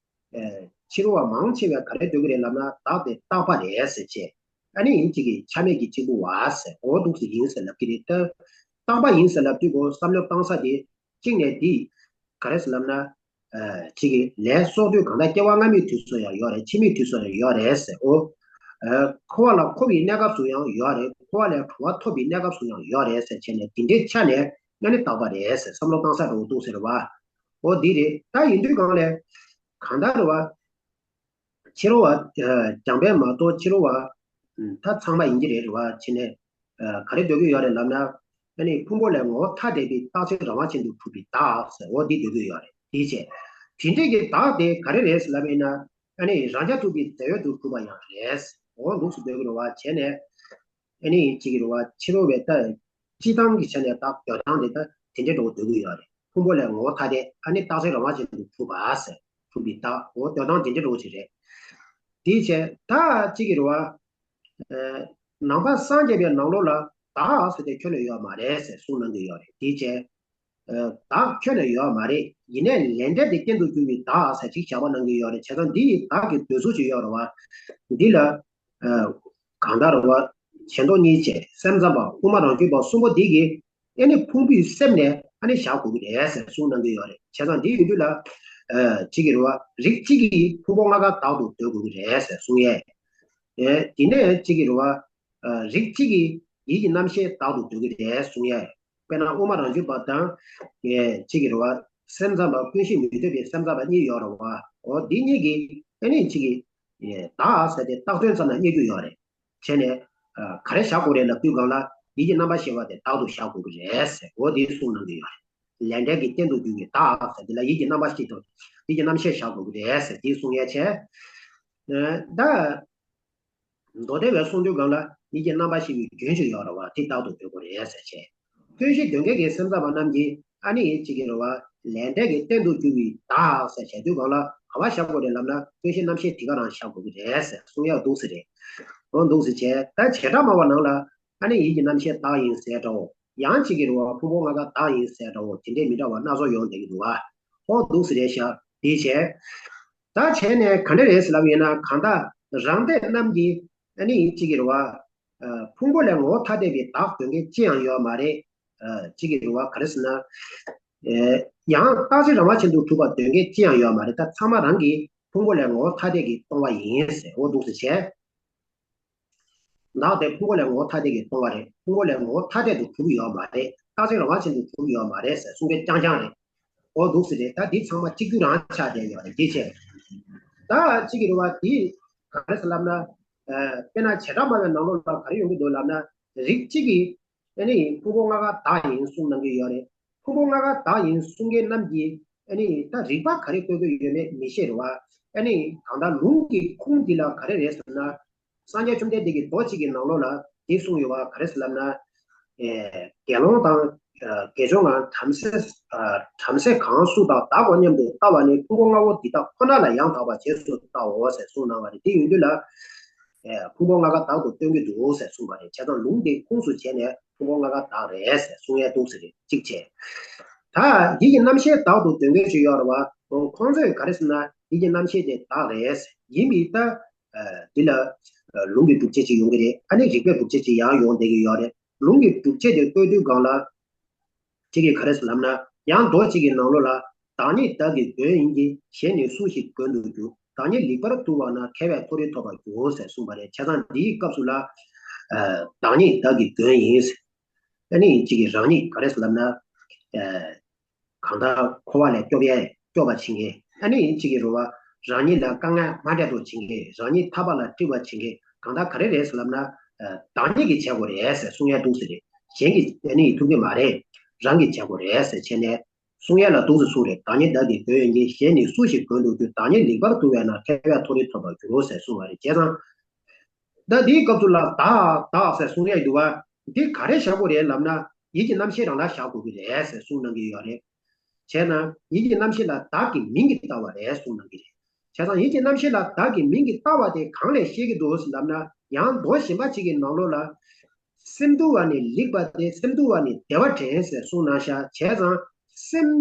ཨ། ཕྱི་རོལ་བ་མང་ཆེ་བས་ག་རེ་འདོད་ཀྱི་རེད་ལབ་ན། བདག་དེ་རྟག་པ་རེད་ཟེར་བྱས། ཨ་ནི་ཡིན་གཅིག་གི་ཆ་མེད་ཀྱི་གཅིག་པུ་བ་ཟེར། འོ་འདུག་སེ་ཡིན་ཟེར་ལབ་ཀྱི་རེད། ད་རྟག་པ་ཡིན་ཟེར་ལབ་དུས་ཀོ་བསམ་བློ་བཏང་ས་དེ། གཅིག་ནས་འདི་ག་རེ་ཟེར་ལབ་ན། ཨ། གཅིག་གི་ལས་གསོག་དུས་གང་ལྟར་སྐྱེ་བ་སྔ་མའི་དུས་སུ་ཡང་ཡོད་རེད། ཕྱི་མའི་དུས་སུ་ཡང་ཡོད་རེད་ཟེར། འོ། ཨ། འཁོར་བ་ལ་འཁོར་བའི་གནས་སྐབས་སུ་ཡང་ཡོད་རེད། འཁོར་བ་ལས་གྲོལ་བ་ཐོབ་པའི་གནས་སྐབས་སུ་ཡང་ཡོད་རེད་ཟེར་བྱས་ནས། དེ་འདྲའི་ཆ་ནས་ཨ་ནི་རྟག་པ་རེད་ཟེར། བསམ་བློ་བཏང་ས་འདྲ་བོ་འདུག་ཟེར་བ། འོ་འདི་རེད། ད་ཡིན་དུས་སྒང་ལ་གང་ལྟར་རེད་བ། ཕྱི་རོལ་བ། ཨ། རྒྱང་འཕེན་མ་གཏོགས་ཕྱི་རོལ་བ། ཨ། ད་ཚང་མ་ཡིན་གྱི་རེད། རེད་བ། བྱས་ནས། ཨ། ག་རེ་འདོད་ཀྱི་ཡོད་རེད་ལབ་ན། ཨ་ནི་ཕུང་པོ་ལས་ངོ་བོ་ཐ་དད་པའི་རྟག་ཆད་རང་དབང་ཅན་དུ་གྲུབ་པའི་བདག་ཟེར། འོ་འདི་འདོད་ཀྱི་ཡོད་རེད། དེ་བྱས། དེ་འདྲས་ཀྱི་བདག་དེ་ག་རེ་རེད་ཟེར་ལབ་ཡིན་ན། ཨ་ནི་རང་རྐྱ་ཐུབ་པའི་རྫས་ཡོད་དུ་གྲུབ་པ་ཡང་རེད། འོ་འདུག་སེ་འདོད་ཀྱི་རེད་བ། བྱས་ནས། ཨ་ནི་གཅིག་གི་རེད་བ། ཕྱི་རོལ་བའི་ད་སྤྱི་བཏང་གི་ཆ་ནས་བདག་འདོད་སྟངས་དེ་ད་དེ་འདྲས་འདྲ་བོ་འདོད་ཀྱི་ཡོད་རེད། ཕུང་པོ་ལས་ངོ་བོ་ཐ་དད། ཨ་ནི་རྟག་ཆད་རང་དབང་ཅན་དུ་གྲུབ་པ་ཟེར། གྲུབ་པའི་བདག་འོ་འདོད་སྟངས་དེ་འདྲས་འདྲ་བོ་ཅིག་རེད། དེ་བྱས་ད་གཅིག་གི་རེད་བ། ཨ། ནང་པ་སངས་རྒྱས་པའི་ནང་ལོགས་ལ་བདག་ཟེར་དེ་ཁྱོན་ནས་ཡོད་མ་རེད་ཟེར་གསུངས་གནང་གི་ཡོད་རེད། དེ་བྱས། ཨ། བདག་ཁྱོན་ནས་ཡོད་མ་རེད། ཡིན་ནའི་ལས་འབྲས་དེ་རྟེན་དུ་གྱུར་པའི་བདག་ཟེར་ཅིག་བྱ་བ་གནང་གི་ཡོད་རེད། བྱས་ཙང་འདི་ཡི་བདག་གི་འདོད་ཚུལ་ཅིག་ཡོད་རེད་བ། འདི་ལ། ཨ། གང་ལྟར་རེད་བ། བྱེ་མདོ་གཉིས་བཅས་སེམས་ཙམ་པ་དབུ་མ་རང་རྒྱུད་པ་གསུམ་པོ་འདི་གིས་ཨ་ནི་ཕུང་པོའི་སེམས་ནས་ཨ་ནི་བཞག་དགོས་ཀྱི་རེད་ཟེར་གསུངས་གནང་གི་ཡོད་རེད། བྱས་ཙང་འདི་ཡིན་དུས་ལ། ཨ། གཅིག་གི་རེད་བ། རིགས་གཅིག་གིས་ཕུང་པོ་ལྔ་ཀ་བདག་ཏུ་འདོད་དགོས་ཀྱི་རེད་ཟེར་གསུང་ཡས། ཨེ། དེ་ནས་གཅིག་གི་རེད་བ། ཨ། རིགས་གཅིག་གིས་ཡིད་ཀྱི་རྣམ་ཤེས་བདག་ཏུ་འདོད་ཀྱི་རེད་གསུང་ཡས། དཔེར་ན་དབུ་མ་རང་རྒྱུད་པ་དང་། ཨེ། གཅིག་གི་རེད་བ། སེམས་ཙམ་པ། ཀུན་གཞི་མི་ལྡན་པའི་སེམས་ཙམ་པ་གཉིས་ཡོད་རེད་བ། འོ་འདི་གཉིས་ཀྱིས་ཨ་ནི་གཅིག་གིས། ཨེ། བདག་ཟེར་དེ་བཏགས་དོན་ཙམ་ལ་རྙེད་རྒྱུ་ཡོད་རེད། བྱས་ནས། ཨ། ག་རེ་བཞག་དགོས་རེད་ལབ་དུས་སྒང་ལ། ཡིད་ཀྱི་རྣམ་པར་ཤེས་པ་དེ་བདག་ཏུ་བཞག་དགོས་ཀྱི་རེད་ཟེར། འོ་འདི་གསུངས་གནང་གི་ཡོད་རེད། ལས་འབྲས་ཀྱི་རྟེན་དུ་གྱུར་པའི་བདག་ཟེར་དེ་ལ་ཡིད་ཀྱི་རྣམ་པར་ཤེས་དང་། ཡིད་ཀྱི་རྣམ་ཤེས་བཞག་དགོས་ཀྱི་རེད་ཟེར་འདི་གསུང་ཡས་བྱས། ཨ། ད། མདོ་སྡེ་བས་གསུང་དུས་སྒང་ལ་ཡིད་ཀྱི་རྣམ་པར་ཤེས་པའི་རྒྱུན་ཞིག་ཡོད་རེད་བ། དེ་བདག་ཏུ་འདོད་དགོས་རེད་ཟེར་བྱས། ཀུན་གཞི་དོན་གཉེར་གྱི་སེམས་ཙམ་པ་རྣམས་ཀྱིས་ཨ་ནི་གཅིག་གི་རེད་བ། ལས་འབྲས་ཀྱི་རྟེན་དུ་གྱུར་པའི་བདག་ཟེར་བྱ་དུས་སྒང་ལ་ག་པར་བཞག་དགོས་རེད་ལབ་ན། ཀུན་གཞི་རྣམ་ཤེས་དེ་ག་རང་བཞག་དགོས་ཀྱི་རེད་ཟེར་གསུང་ཡག་འདུག་སེ་རེད། འོ་འདུག་སེ་བྱས། ད་བྱེ་བྲག་སྨྲ་བ་ནང་ལ་ཨ་ནི་ཡིད་ཀྱི་རྣམ་ཤེས་བདག་ཡིན་ཟེར་འདྲ་བོ། ཡང་གཅིག་གི་རེད་བ། ཕུང་པོ་ལྔ་ཀ་བདག་ཡིན་ཟེར་འདྲ་བོ། དེ་འདྲའི་མི་འདྲ་བ་སྣ་ཚོགས་ཡོང་བསྡད་ཀྱི་འདུག་བ། འོ་འདུག་སེ་རེད་ཤག་དེ་བྱས། ད་བྱས་ནས་ག་འདྲ་རེད་ཟེར་ལབ་ཡོད་ན། གང་ལྟར་རང་སྡེ་རྣམས་ཀྱིས་ཨ་ནི་གཅིག་གི་རེད་བ། ཨ། ཕུང་པོ་ལས་ངོ་བོ་ཐ་དད་པའི་བདག་འདོད་མཁན་ཅི་ཡང་ཡོད་མ་རེད། ཨ། གཅིག་གི་རེད་བ། ག་རེ་ཟེར་ན། ཨེ། ཡང་རྟག་གཅིག་རང་དབང་ཅན་དུ་གྲུབ་པ་འདོད་མཁན་ཅི་ཡང་ཡོད་མ་རེད། ད་ཚང་མ་རང་གི་ཕུང་པོ་ལས་ངོ་བོ་ཐ་དད་ཀྱིས་སྟོང་བ་ཡིན་ཟེར། འོ་འདུག་སེ་བྱས། བདག་དེ་ཕུང་པོ་ལས་ངོ་བོ་ཐ་དད་ཀྱིས་སྟོང་བ་རེད། ཕུང་པོ་ལས་ངོ་བོ་ཐ་དད་དུ་གྲུབ་ཡོད་མ་རེད། རྟག་གཅིག་རང་དབང་ཅན་དུ་གྲུབ་ཡོད་མ་རེད་ཟེར་གསུང་མཁན་རྐྱང་རྐྱང་རེད། འོ་འདུག་སེ་རེད། ད་འདི་ཚང་མ་གཅིག་གྱུར་རང་ཆགས་བསྡད་ཡོད་རེད། འདི་བྱས། ད་གཅིག་གི་རེད་བ། འདི་ག་རེ་ཟེར་ལབ་ན། ཨ། དཔེར་ན་བྱེ་བྲག་སྨྲ་བའི་ནང་ལོགས་ལ་ག་རེ་ཡོང་གི་འདུག་ལབ་ན། རིགས་གཅིག་གིས་ཨ་ནི་ཕུང་པོ་ལྔ་ཀ་བདག་ཡིན་གསུངས་གནང་གི་ཡོད་རེད། ཕུང་པོ་ལྔ་ཀ་བདག་ཡིན་གསུང་མཁན་རྣམས་ཀྱིས་ཨ་ནི་ད་རིགས་པ་ག་རེ་བཀོད་ཀྱི་ཡོད་མེད་མི་ཤེས་རེད་བ། ཨ་ནི་གང་ལྟར་ལུང་གི་ཁུངས་འདི་ལ་ག་རེ་རེད་ཟེར་ན། སངས་རྒྱས་བཅོམ་ལྡན་འདས་ཀྱིས་མདོ་གཅིག་གི་ནང་ལོགས་ལ་འདི་གསུངས་ཡོད་བ། ག་རེ་ཟེར་ལབ་ན། ཨེ། དགེ་སློང་དང་། ཨ། དགེ་སྦྱོང་ངམ་བྲམ་ཟེ། ཨ། བྲམ་ཟེ་གང་སུ་དག་བདག་གོ་སྙམ་དུ་ལྟ་བ་ནི་ཕུང་པོ་ལྔ་པོ་འདི་དག་ཁོ་ན་ལ་ཡང་དག་པར་རྗེས་སུ་བལྟའོ་ཟེར་གསུངས་གནང་བ་རེད། དེ་ཡིན་དུས་ལ། ཨེ། ཕུང་པོ་ལྔ་ཀ་བདག་ཏུ་སྟོན་གྱི་འདུག་ཟེར་གསུངས་པ་རེད། བྱས་ཙང་ལུང་དེ་ཁུངས་སུ་བྱས་ནས་ཕུང་པོ་ལྔ་ཀ་བདག་རེད་ཟེར་གསུང་ཡས་འདུག་ཟེར་རེད། གཅིག་བྱས། ད་ཡིད་ཀྱི་རྣམ་ཤེས་བདག་ཏུ་འདོད་མཁན་ཅིག་ཡོད་རེད་བ། ཁོང་ཚོས་ག་རེ་ཟེར་ན་ཡིད་ཀྱི་རྣམ་ཤེས་དེ་བདག་རེད་ཟེར། ཡིན་པས་ད། ཨ། འདི་ལ། ཨ། ལུང་གི་སྒྲུབ་བྱེད་ཅིག་ཡོང་གི་རེད། ཨ་ནི་རིགས་པའི་སྒྲུབ་བྱེད་ཅིག་ཡང་ཡོང་བསྡད་ཀྱི་ཡོད་རེད། ལུང་གི་སྒྲུབ་བྱེད་དེ་བཀོད་དུས་སྒང་ལ། གཅིག་གིས་ག་རེ་ཟེར་ལབ་ན། ཡང་མདོ་གཅིག་གི་ནང་ལོགས་ལ། བདག་ཉིད་བདག་གི་མགོན་ཡིན་གྱི། གཞན་ནི་སུ་ཞིག་མགོན་དུ་འགྱུར། བདག་ཉིད་ལེགས་པར་དུལ་བ་ན། མཁས་པས་མཐོ་རིས་ཐོབ་པར་འགྱུར་ཟེར་གསུངས་པ་རེད། བྱས་ཙང་འདིའི་སྐབས་སུ་ལ། ཨ། བདག་ཉིད་བདག་གི་མགོན་ཡིན་ཟེར། ཨ་ནི་གཅིག་གིས་རང་ཉིད་ག་རེ་ཟེར་ལབ་ན། ཨ། གང་ལྟར་འཁོར་བ་ལས་སྐྱོབ་ཡས་སྐྱོབ་པ་བྱེད་མཁན། ཨ་ནི་གཅིག་གིས་རེད་བ། རང་ཉིད་ལ་དཀའ་ངལ་མ་འཕྲད་དོ་བྱེད་མཁན། རང་ཉིད་ཐར་པ་ལ་སྒྲིབ་པ་བྱེད་མཁན། གང་ལྟར་ག་རེ་རེད་ཟེར་ལབ་ན། ཨ། བདག་ཉིད་ཀྱིས་བྱེད་དགོས་རེད་ཟེར་གསུང་ཡས་འདུག་ཟེར་རེད། གཞན་གྱིས་ཨ་ནི་ཐུབ་ཀྱི་མ་རེད། རང་གིས་བྱེད་དགོས་རེད་ཟེར་བྱས་ནས་གསུང་ཡས་ལ་འདུག་ཟེར་གསུངས་རེད། བདག་ཉིད་བདག་གི་མགོན་ཡིན་གྱི། གཞན་ནི་སུ་ཞིག་མགོན་དུ་འགྱུར། བདག་ཉིད་ལེགས་པར་དུལ་བས་ན། མཁས་པས་མཐོ་རིས་ཐོབ་པར་འགྱུར་ཟེར་གསུངས་པ་རེད། བྱས་ཙང་། ད་འདིའི་སྐབས་སུ་ལ་བདག་བདག་ཟེར་གསུང་ཡས་འདུག་བ། འདི་ག་རེ་བཞག་དགོས་རེད་ལབ་ན། ཡིད་ཀྱི་རྣམ་ཤེས་རང་ལ་བཞག་དགོས་ཀྱི་རེད་ཟེར་གསུང་གནང་གི་ཡོད་རེད། བྱས་ན་ཡིད་ཀྱི་རྣམ་ཤེས་ལ་བདག་གི་མིང་གིས་བཏགས་པ་རེད་གསུང་གནང་གི་རེད། བྱས་ཙང་ཡིད་ཀྱི་རྣམ་ཤེས་ལ་བདག་གི་མིང་གིས་བཏགས་པ་དེ་གང་ལས་ཤེས་ཀྱི་འདུག་ཟེར་ལབ་ན། ཡང་མདོ་གཞན་པ་གཅིག་གི་ནང་ལོགས་ལ། སེམས་དུལ་བ་ནི་ལེགས་པ་སྟེ། སེམས་དུལ་བ་ནི་བདེ་བ་དྲན་ཟེར་གསུངས་གནང་ཤག་བྱས་ཙང་སེམས་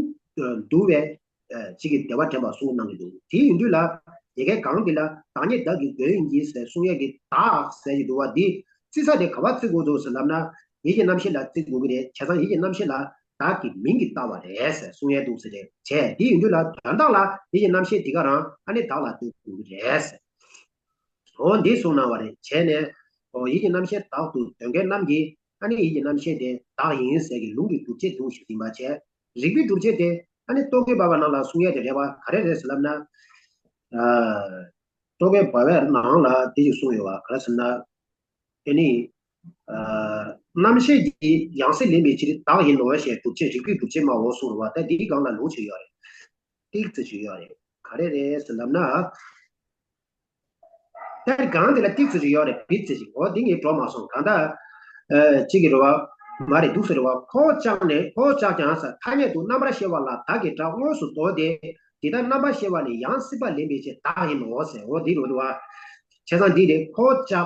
དུལ་བས། ཨ། གཅིག་གིས་བདེ་བ་དྲན་པ་གསུངས་གནང་གི་འདུག་དེ་ཡིན་དུས་ལ་ཡ་གི་གང་འདི་ལ་བདག་ཉིད་བདག་གི་མགོན་ཡིན་གྱི་ཟེར་གསུང་ཡས་ཀྱི་བདག་ཟེར་གྱི་འདུག་བ། འདི་བརྩི་ས་དེ་ག་པར་བརྩི་དགོས་འདུག་ཟེར་ལབ་ན། ཡིད་ཀྱི་རྣམ་ཤེས་ལ་བརྩི་དགོས་ཀྱི་རེད། བྱས་ཙང་ཡིད་ཀྱི་རྣམ་ཤེས་ལ་བདག་གི་མིང་གིས་བཏགས་པ་རེད་ཟེར་གསུང་ཡས་འདུག་ཟེར་རེད། བྱས་དེ་ཡིན་དུས་ལ་དོན་དག་ལ་ཡིད་ཀྱི་རྣམ་ཤེས་འདི་ག་རང་ཨ་ནི་བདག་ལ་འདོད་དགོས་ཀྱི་རེད་ཟེར། འོ་འདི་གསུངས་གནང་བ་རེད། བྱས་ནས། འོ་ཡིད་ཀྱི་རྣམ་ཤེས་བདག་ཏུ་འདོད་མཁན་རྣམས་ཀྱིས་ཨ་ནི་ཡིད་ཀྱི་རྣམ་ཤེས་དེ་བདག་ཡིན་ཟེར་གྱི་ལུང་གི་སྒྲུབ་བྱེད་འདུག་ཞུ་ཡིན་པ་བྱས། རིགས་པའི་སྒྲུབ་བྱེད་དེ་ཨ་ནི་རྟོག་གེ་འབར་བ་ནང་ལ་གསུང་ཡས་དེ་རེད་བ། ག་རེ་རེད་ཟེར་ལབ་ན། ཨ། རྟོག་གེ་འབར་བའི་ནང་ལ་དེ་ཞིག་གསུངས་ཡོད་བ། ག་རེ་ཟེར་ན། ཨ་ནི། ཨ། རྣམ་ཤེས་ཀྱི་ཡང་སྲིད་ལེན་པའི་ཕྱིར་བདག་ཡིན་ནོ་ཞེས་སྒྲུབ་བྱེད། རིགས་པའི་སྒྲུབ་བྱེད་སྨྲའོ་གསུངས་རེད་བ། ད་འདིའི་སྒང་ལ་ལུང་ཞིག་ཡོད་རེད། ཏིག་ཙི་ཞིག་ཡོད་རེད། ག་རེ་རེད་ཟེར་ལབ་ན། ད་སྒང་དེ་ལ་ཏིག་ཙི་ཞིག་ཡོད་རེད། བིད་ཙི་ཞིག་འོ་འདི་ངས་འགྲོ་མ་སོང་། གང་ལྟར། ཨ། གཅིག་གི་རེད་བ། མ་རེད། འདུག་ཟེར་རེད་བ། ཁོ་ཅག་ནི། ཁོ་ཅག་ཀྱང་ཟེར། ཐ་སྙད་དུ་རྣམ་པར་ཤེས་པ་ལ་བདག་གི་སྒྲ་དངོས་སུ་འདོགས་ཏེ། འདི་ལྟར་རྣམ་པར་ཤེས་པ་ནི་ཡང་སྲིད་པ་ལེན་པའི་ཕྱིར་བདག་ཡིན་ནོ་ཟེར། འོ་འདི་རེད་བ། བྱས་ཙང་འདི་རེད། ཁོ་ཅག་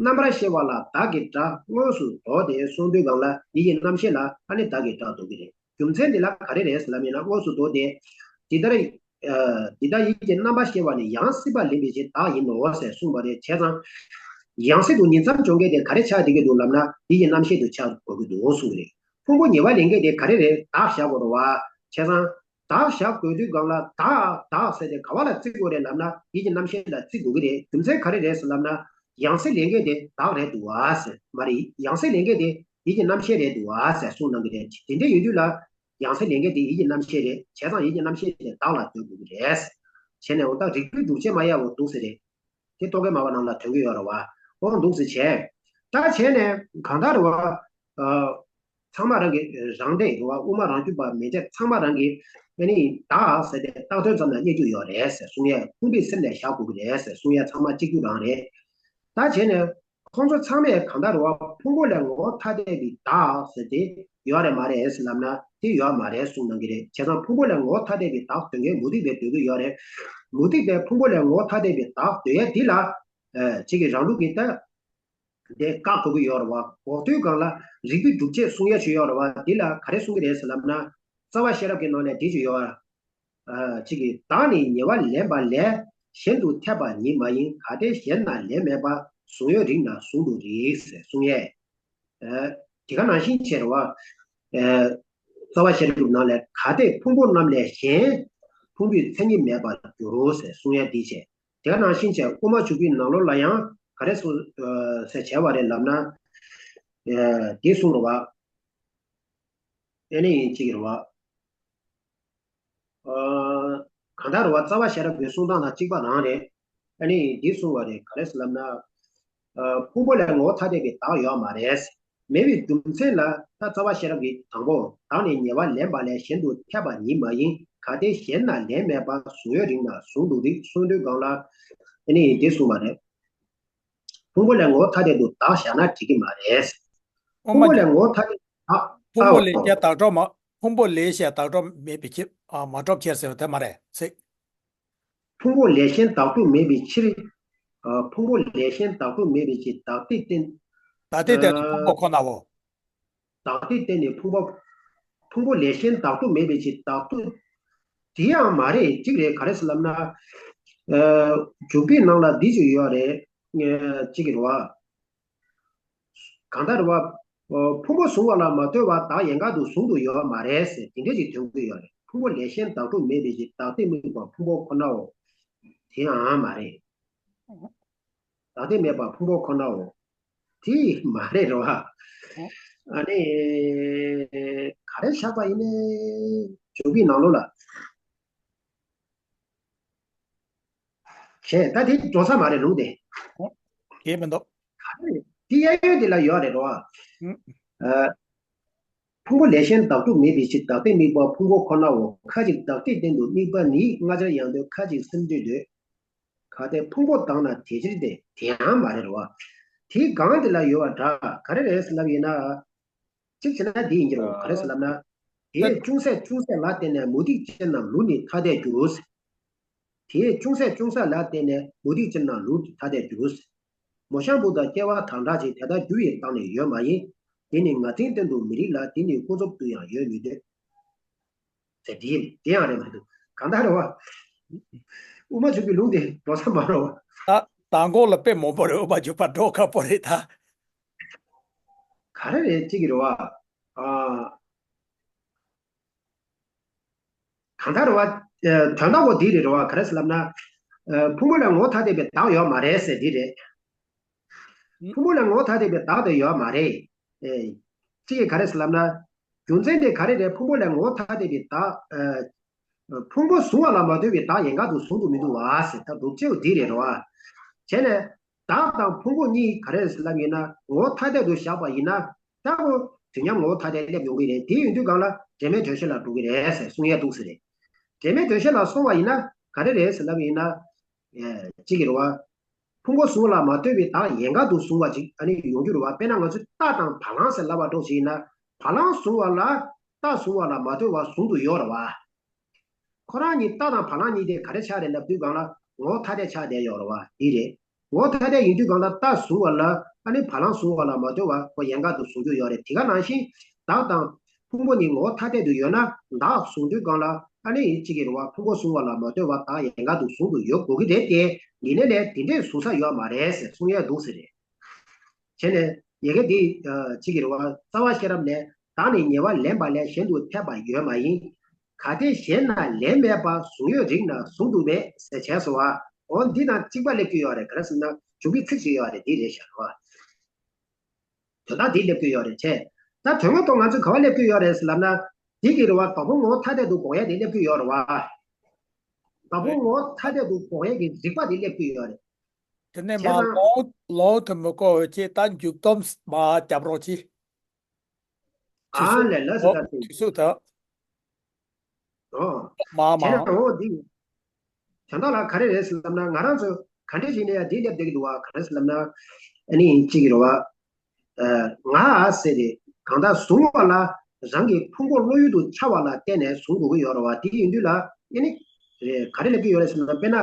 རྣམ་པར་ཤེས་པ་ལ་བདག་གི་སྒྲ་དངོས་སུ་འདོགས་ཏེ་གསུང་དུས་སྒང་ལ་ཡིད་ཀྱི་རྣམ་ཤེས་ལ་ཨ་ནི་བདག་གི་སྒྲ་འདོགས་ཀྱི་རེད། རྒྱུ་མཚན་འདི་ལ་ག་རེ་རེད་ཟེར་ལབ་ཡིན་ན། དངོས་སུ་འདོགས་ཏེ། འདི་ལྟར། ཨ། འདི་ལྟར་ཡིད་ཀྱི་རྣམ་པར་ཤེས་པ་ནི་ཡང་སྲིད་པ་ལེན་པའི་ཕྱིར་བདག་ཡིན་ནོ་ཟེར་གསུངས་པ་རེད། བྱས་ཙང་། ཡང་སྲིད་དུ་ཉིང་མཚམས་སྦྱོང་མཁན་དེ་ག་རེ་ཆགས་བསྡད་ཀྱི་འདུག་ལབ་ན། ཡིད་ཀྱི་རྣམ་ཤེས་དུ་ཆགས་དགོས་ཀྱི་འདུག་གསུངས་ཀྱི་རེད། ཕུང་པོ་ཉེ་བར་ལེན་མཁན་དེ་ག་རེ་རེད། བདག་བཞག་དགོས་རེད་བ། བྱས་ཙང་། བདག་བཞག་དགོས་དུས་སྒང་ལ་བདག་བདག་ཟེར་དེ་ག་བ་ལ་བརྩི་དགོས་རེད་ལབ་ན། ཡིད་ཀྱི་རྣམ་ཤེས་ལ་བརྩི་དགོས་ཀྱི་རེད། རྒྱུ་མཚན་ག་རེ་རེད་ཟེར་ལབ་ན། ཡང་སྲིད་ལེན་མཁན་དེ་བདག་རེད་འདུག་བ་ཟེར། མ་རེད། ཡང་སྲིད་ལེན་མཁན་དེ་ཡིད་ཀྱི་རྣམ་ཤེས་རེད་འདུག་བ་ཟེར་གསུངས་གནང་གི་རེད། དེ་འདྲ་ཡིན་དུས་ལ། ཡང་སྲིད་ལེན་མཁན་དེ་ཡིད་ཀྱི་རྣམ་ཤེས་རེད། བྱས་ཙང་ཡིད་ཀྱི་རྣམ་ཤེས་དེ་བདག་ལ་འདོད་དགོས་ཀྱི་རེད། བྱས་ནས་འོ་ད་རིགས་པའི་སྒྲུབ་བྱེད་མ་ཡལ་བ་འདུག་ཟེར་རེད། དེ་རྟོག་གེ་མ་བ་ནང་ལ་དོན་གྱི་ཡོད་རེད་བ། འོ་འདུག་ཟེར་བྱས། ད་བྱས་ནས་གང་ལྟར་རེད་བ། ཨ། ཚང་མ་རང་གི་རང་སྡེ་རེད་བ། དབུ་མ་རང་རྒྱུད་པ་མན་ཆད་ཚང་མ་རང་གི་ཨ་ནི་བདག་ཟེར་ཏེ་བཏགས་དོན་ཙམ་ལ་རྙེད་རྒྱུ་ཡོད་རེད་ཟེར་གསུང་ཡས། ཕུང་པོའི་སེམས་ལ་བཞག་དགོས་ཀྱི་རེད་ཟེར་གསུང་ཡས་ཚང་མ་གཅིག་གྱུར་རང་རེད། ད་བྱས་ནས། ཁོང་ཚོ་ཚང་མས་གང་ལྟར་རེད་བ། ཕུང་པོ་ལས་ངོ་བོ་ཐ་དད་པའི་བདག་ཟེར་དེ་ཡོད་རེད་མ་རེད་ཟེར་ལབ་ན། དེ་ཡོད་མ་རེད་གསུངས་གནང་གི་རེད། བྱས་ཙང་ཕུང་པོ་ལས་ངོ་བོ་ཐ་དད་པའི་བདག་འདོད་མཁན་མུ་སྟེགས་པས་འདོད་ཀྱི་ཡོད་རེད། མུ་སྟེགས་པས་ཕུང་པོ་ལས་ངོ་བོ་ཐ་དད་པའི་བདག་འདོད་ཡས་འདི་ལ། ཨ། གཅིག་གིས་རང་ལུགས་ཀྱི་ད་དེ་བཀག་དགོས་ཀྱི་ཡོད་རེད་བ། འགོག་དོན་སྒང་ལ་རིགས་པའི་སྒྲུབ་བྱེད་གསུང་ཡས་ཅིག་ཡོད་རེད་བ། འདི་ལ་ག་རེ་གསུང་གི་རེད་ཟེར་ལབ་ན། རྩ་བ་ཤེས་རབ་ཀྱི་ནང་ནས་འདི་ཅིག་ཡོད། ཨ། གཅིག་གིས་བདག་ནི་ཉེ་བར་ལེན་པ་ལས། གཞན་དུ་འཐད་པ་ཉིད་མ་ཡིན། གལ་ཏེ་གཞན་ན་ལེན་མེད་པ། གཟུང་ཡོད་རིགས་ན་གཟུང་དུ་རིགས་ཟེར་གསུང་ཡས། ཨ། དེ་ག་ནང་བཞིན་བྱས་རེད་བ། ཨ། རྩ་བ་ཤེས་རབ་ཀྱི་ནང་ལས་གལ་ཏེ་ཕུང་པོ་རྣམས་ལས་གཞན། ཕུང་པོའི་མཚན་ཉིད་མེད་པར་འགྱུར་རོ་ཟེར་གསུང་ཡས་འདི་བྱས། དེ་ག་ནང་བཞིན་བྱས་དབུ་མ་འཇུག་པའི་ནང་ལོགས་ལ་ཡང་ག་རེ་གསུངས་ཟེར་བྱས་པ་རེད་ལབ་ན། ཨ། འདི་གསུངས་རེད་བ། ཨ་ནི་གཅིག་རེད་བ། ཨ། གང་ལྟར་རེད་བ། རྩ་བ་ཤེས་རབ་ཀྱི་གསུང་སྟངས་དང་གཅིག་པ་རང་རེད། ཨ་ནི་འདི་གསུངས་པ་རེད། ག་རེ་ཟེར་ལབ་ན། ཨ། ཕུང་པོ་ལས་ངོ་བོ་ཐ་དད་པའི་བདག་ཡོད་མ་རེད། མེད་པའི་རྒྱུ་མཚན་ལ་ད་རྩ་བ་ཤེས་རབ་ཀྱི་དང་པོ། བདག་ནི་ཉེ་བར་ལེན་པ་ལས་གཞན་དུ་འཐད་པ་ཉིད་མ་ཡིན། གལ་ཏེ་གཞན་ན་ལེན་མེད་པར་གཟུང་ཡོད་རིགས་ན་གཟུང་དུ་རིགས་གསུངས་དུས་སྒང་ལ། ཨ་ནི་འདི་གསུངས་པ་རེད། ཕུང་པོ་ལས་ངོ་བོ་ཐ་དད་དུ་བདག་བཞག་ན་འགྲིག་གི་མ་རེད། ཨོ་ཕུང་པོ་མ་ལས་ངོ་བོ་ཐ་དད་དུ་བདག་ཕུང་པོ་ལས་ཨོ་ཞེས་བདག་སྒྲ་མ། ཕུང་པོ་ལས་ཞེས་བདག་སྒྲ་མེད་པའི་ཕྱིར། ཨ་མ་གྲུབ་ཕྱིར་ཟེར་བ་དེ་མ་རེད་ཚིག་ཕུང་པོ་ལས་གཞན་བདག་སྒྲུབ་མེད་པའི་ཕྱིར། ཨ་ཕུང་པོ་ལས་གཞན་བདག་སྒྲུབ་མེད་པའི་ཕྱིར་བདག་ལྟས་བརྟེན། བདག་ལྟས་བརྟེན་ནས་ཕུང་པོ་ཁོ་ནའོ། བདག་ལྟས་བརྟེན་ནས་ཕུང་པོ། ཕུང་པོ་ལས་གཞན་བདག་སྒྲུབ་མེད་པའི་ཕྱིར་བདག་སྒྲུབ། དེ་ཡང་མ་རེད། གཅིག་རེད། ག་རེ་ཟེར་ལབ་ན། ཨ་འཇུག་པའི་ནང་ལ་འདི་ཅིག་ཡོད་རེད། ཨ་གཅིག་གི་རེད་བ། གང་ལྟར་བ། ཕུང་པོ་གཟུང་བ་ལ་མ་ལྟོས་པར་བདག་ཡན་གར་དུ་གཟུང་དུ་ཡོད་པ་མ་རེད་ཟེར་དེ་འདྲ་ཞིག་ཐོན་གྱི་ཡོད་རེད། ཕུང་པོ་ལས་གཞན་བདག་སྒྲུབ་མེད་པའི་ཕྱིར་བདག་ལྟས་དམིགས་པ་ཕུང་པོ་ཁོ་ནའོ། དེའང་མ་རེད། བདག་ལྟས་མེད་པ་ཕུང་པོ་ཁོ་ནའོ། དེ་མ་རེད་རོ། ཨ་ནི། ག་རེ་བཞག་པ་ཡིན་ནའི་འཇུག་པའི་ནང་ལོགས་ལ། བྱས་ད་དེ་འགྲོ་ས་མ་རེད་ལུང་དེ། དེ་མི་འདུག་དེ་གཡས་གཡོན་དེ་ལ་ཡོད་རེད་རོ། ཕུང་པོ་ལས་གཞན་བདག་སྒྲུབ་མེད་པའི་ཕྱིར་བདག་ལྟས་དམིགས་པ་ཕུང་པོ་ཁོ་ནའོ། ཁ་ཅིག་བདག་ལྟས་བརྟེན་དུ་དམིགས་པ་ནི་ལྔ་ཆར་ཡང་འདོད། ཁ་ཅིག་སེམས་འགྲེལ་འདོད། གལ་ཏེ་ཕུང་པོ་བདག་ན་དེ་ཕྱིར་ཏེ། དེ་ཡང་མ་རེད་རོ། དེའི་སྒང་དེ་ལ་ཡོད་པ་འདྲ་ག་རེ་རེད་ཟེར་ལབ་ཡིན་ན། གཅིག་བྱས་ན་འདི་ཡིན་གྱི་རེད། ག་རེ་ཟེར་ལབ་ན། དེས་ཅུང་ཟད་ཅུང་ཟད་ལ་བརྟེན་ནས་མུ་སྟེགས་ཅན་རྣམས་ལུགས་ནི་ཐ་དད་འགྱུར། དེས་ཅུང་ཟད་ཅུང་ཟད་ལ་བརྟེན་ནས་མུ་སྟེགས་ཅན་རྣམས་ལུགས་ནི་ཐ་དད་འགྱུར། མོ་གཤམ་བུ་དང་སྐྱེ་བ་དང་འདྲ་ཅིང་དེ་ལྟར་འགྱུར་བའི་བདག་ནི་ཡོད་མ་ཡིན། དེ་ནི་ངར་འཛིན་རྟེན་དུ་མི་རིགས་ལ། དེ་ནི་ཀུན་རྫོབ་ཏུ་ཡང་ཡོད་མི་འདོད། ཟེར་དེ་དེ་ཡང་རེད་མ་གཏོགས་གང་ལྟར་རེད་བ། དབུ་མ་འཇུག་པའི་ལུང་དེ་འགྲོ་ས་མ་རེད་བ། ད་མདང་དགོང་ལ་དཔེ་མང་པོ་རེད། དབུ་མ་འཇུག་པ་འགྲོ་ཁག་པོ་རེད་ད། ག་རེ་རེད་ཅིག་གི་རེད་བ། ཨ། གང་ལྟར་རེད་བ། དོན་དག་པོ་འདི་རེད་རེད་བ། ག་རེ་ཟེར་ལབ་ན། ཕུང་པོ་ལ་ངོ་བོ་ཐ་དད་པའི་བདག་ཡོད་མ་རེད་ཟེར་འདི་རེད། ཕུང་པོ་ལ་ངོ་བོ་ཐ་དད་པའི་བདག་དེ་ཡོད་མ་རེད། ཨེ། གཅིག་གིས་ག་རེ་ཟེར་ལབ་ན། རྒྱུ་མཚན་དེ་ག་རེ་རེད། ཕུང་པོ་ལ་ངོ་བོ་ཐ་དད་པའི་བདག་ཨེ། ཕུང་པོ་གཟུང་བ་ལ་མ་ལྟོས་པའི་བདག་ཡན་གར་དུ་གཟུང་དུ་མི་འདུག་བ་ཟེར། ད་སྒྲུབ་བྱེད་འདི་རེད་རོ། བྱས་ནས། བདག་དང་ཕུང་པོ་གཉིས་ག་རེ་རེད་ཟེར་ལབ་ཡིན་ན། ངོ་བོ་ཐ་དད་དུ་བཞག་པ་ཡིན་ན། ད་ཁོ་དུས་མཉམ་ངོ་བོ་ཐ་དད་སླེབས་ཡོང་གི་རེད། དེ་ཡིན་དུས་སྒང་ལ་འབྲེལ་མེད་དོན་བཤད་ལ་འགྲོ་གི་རེད་ཟེར་གསུང་ཡས་འདུག་ཟེར་རེད། འབྲེལ་མེད་དོན་བཤད་ལ་སོང་བ་ཡིན་ན་ག་རེ་རེད་ཟེར་ལབ་ཡིན་ན། ཨེ། གཅིག་གི་རེད་བ། ཕུང་པོ་གཟུང་བ་ལ་མ་ལྟོས་པའི་བདག་ཡན་གར་དུ་གཟུང་བ་ཅིག་ཨ་ནི་ཡོང་རྒྱུ་རེད་བ། དཔེར་ན་ང་ཚོས་རྟ་དང་བ་ལང་ཟེར་ལབ་པ་འདྲ་ཞིག་ཡིན་ན། བ་ལང་གཟུང་བ་ལ་རྟ་གཟུང་བ་ལ་མ་ལྟོས་པར་གཟུང་དུ་ཡོད་རེད་བ། ཁོ་རང་གཉིས་རྟ་དང་བ་ལང་གཉིས་དེ་ག་རེ་ཆགས་རེད་ལབ་དུས་སྒང་ལ་ངོ་བོ་ཐ་དད་ཆགས་བསྡད་ཡོད་རེད་བ། འདི་རེད། ངོ་བོ་ཐ་དད་ཡིན་དུས་སྒང་ལ་རྟ་གཟུང་བ་ལ་ཨ་ནི་བ་ལང་གཟུང་བ་ལ་མ་ལྟོས་པར་ཁོ་ཡན་གར་དུ་གཟུང་རྒྱུ་ཡོད་རེད། དེ་ག་ནང་བཞིན་བདག་དང་ཕུང་པོ་གཉིས་ངོ་བོ་ཐ་དད་དུ་ཡོད་ན་བདག་གཟུང་དུས་སྒང་ལ་ཨ་ནི་གཅིག་གི་རེད་བ། ཕུང་པོ་གཟུང་བ་ལ་མ་ལྟོས་པར་བདག་ཡན་གར་དུ་གཟུང་དུ་ཡོད་དགོས་ཀྱི་རེད་དེ། ཡིན་ནའི་ལས་དེ་འདྲས་གཟུང་ས་ཡོད་མ་རེད་ཟེར་གསུང་ཡས་འདུག་ཟེར་རེད། བྱས་ནས་ཡ་གི་འདི་གཅིག་གི་རེད་བ། རྩ་བ་ཤེས་རབ་ནས་བདག་ནི་ཉེ་བར་ལེན་པ་ལས་གཞན་དུ་འཐད་པ་ཡོད་མ་ཡིན། གལ་ཏེ་གཞན་ན་ལེན་མེད་པར་གཟུང་ཡོད་རིགས་ན་གཟུང་དུ་མེད་ཟེར་བྱས་སོ་བ། འོ་འདི་དང་གཅིག་པ་སླེབས་ཀྱི་ཡོད་རེད། ག་རེ་ཟེར་ན་འཇུག་པའི་ཚིག་ཅིག་ཡོད་རེད། འདི་རེད་ཤག་རེད་བ། དོན་དག་འདི་སླེབས་ཀྱི་ཡོད་རེད་བྱས། ད་དོན་དངོས་ཐོག་ང་ཚོས་ག་བ་སླེབས་ཀྱི་ཡོད་རེད་ཟེར་ལབ་ན། འདི་གི་རེད་བ། བདག་ཕུང་ངོ་བོ་ཐ་དད་དུ་འགོག་ཡས་དེ་སླེབས་ཀྱི་ཡོད་རེད་བ། བདག་ཕུང་ངོ་བོ་ཐ་དད་དུ་འགོག་ཡས་ཀྱི་རིགས་པ་དེ་སླེབས་ཀྱི་ཡོད་རེད། དེ་ནས་བྱས་མ་ཙང་ལོང་ལོང་དུ་མི་བཀོད་ཅེས་ད་མཇུག་སྡོམ་མ་རྒྱབ་རོགས་གྱིས། དུས་ཨ་ཚོད་ལས་ལ་ཟེར་འོ་ད་དེ། དུས་ཚོད་ད། ཨོ། མ་མ། བྱས་ན་འོ་འདི། དོན་དག་ལ་ག་རེ་རེད་ཟེར་ལབ་ན། ང་རང་ཚོ་ག་འདྲས་ཞིག་ནས་ཡང་འདི་སླེབས་བསྡད་ཀྱི་འདུག་བ། ག་རེ་ཟེར་ལབ་ན། ཨ་ནི་གཅིག་གི་རེད་བ། ང་ཟེར་ཏེ་གང་ལྟར་གཟུང་བ་ལ་རང་གི་ཕུང་པོ་བློ་ཡུལ་དུ་འཆར་བ་ལ་བརྟེན་ནས་གཟུང་དགོས་ཀྱི་ཡོད་རེད་བ། དེ་ཡིན་དུས་ལ་ཨ་ནི་ག་རེ་སླེབས་ཀྱི་ཡོད་རེད་ཟེར་ན། དཔེར་ན།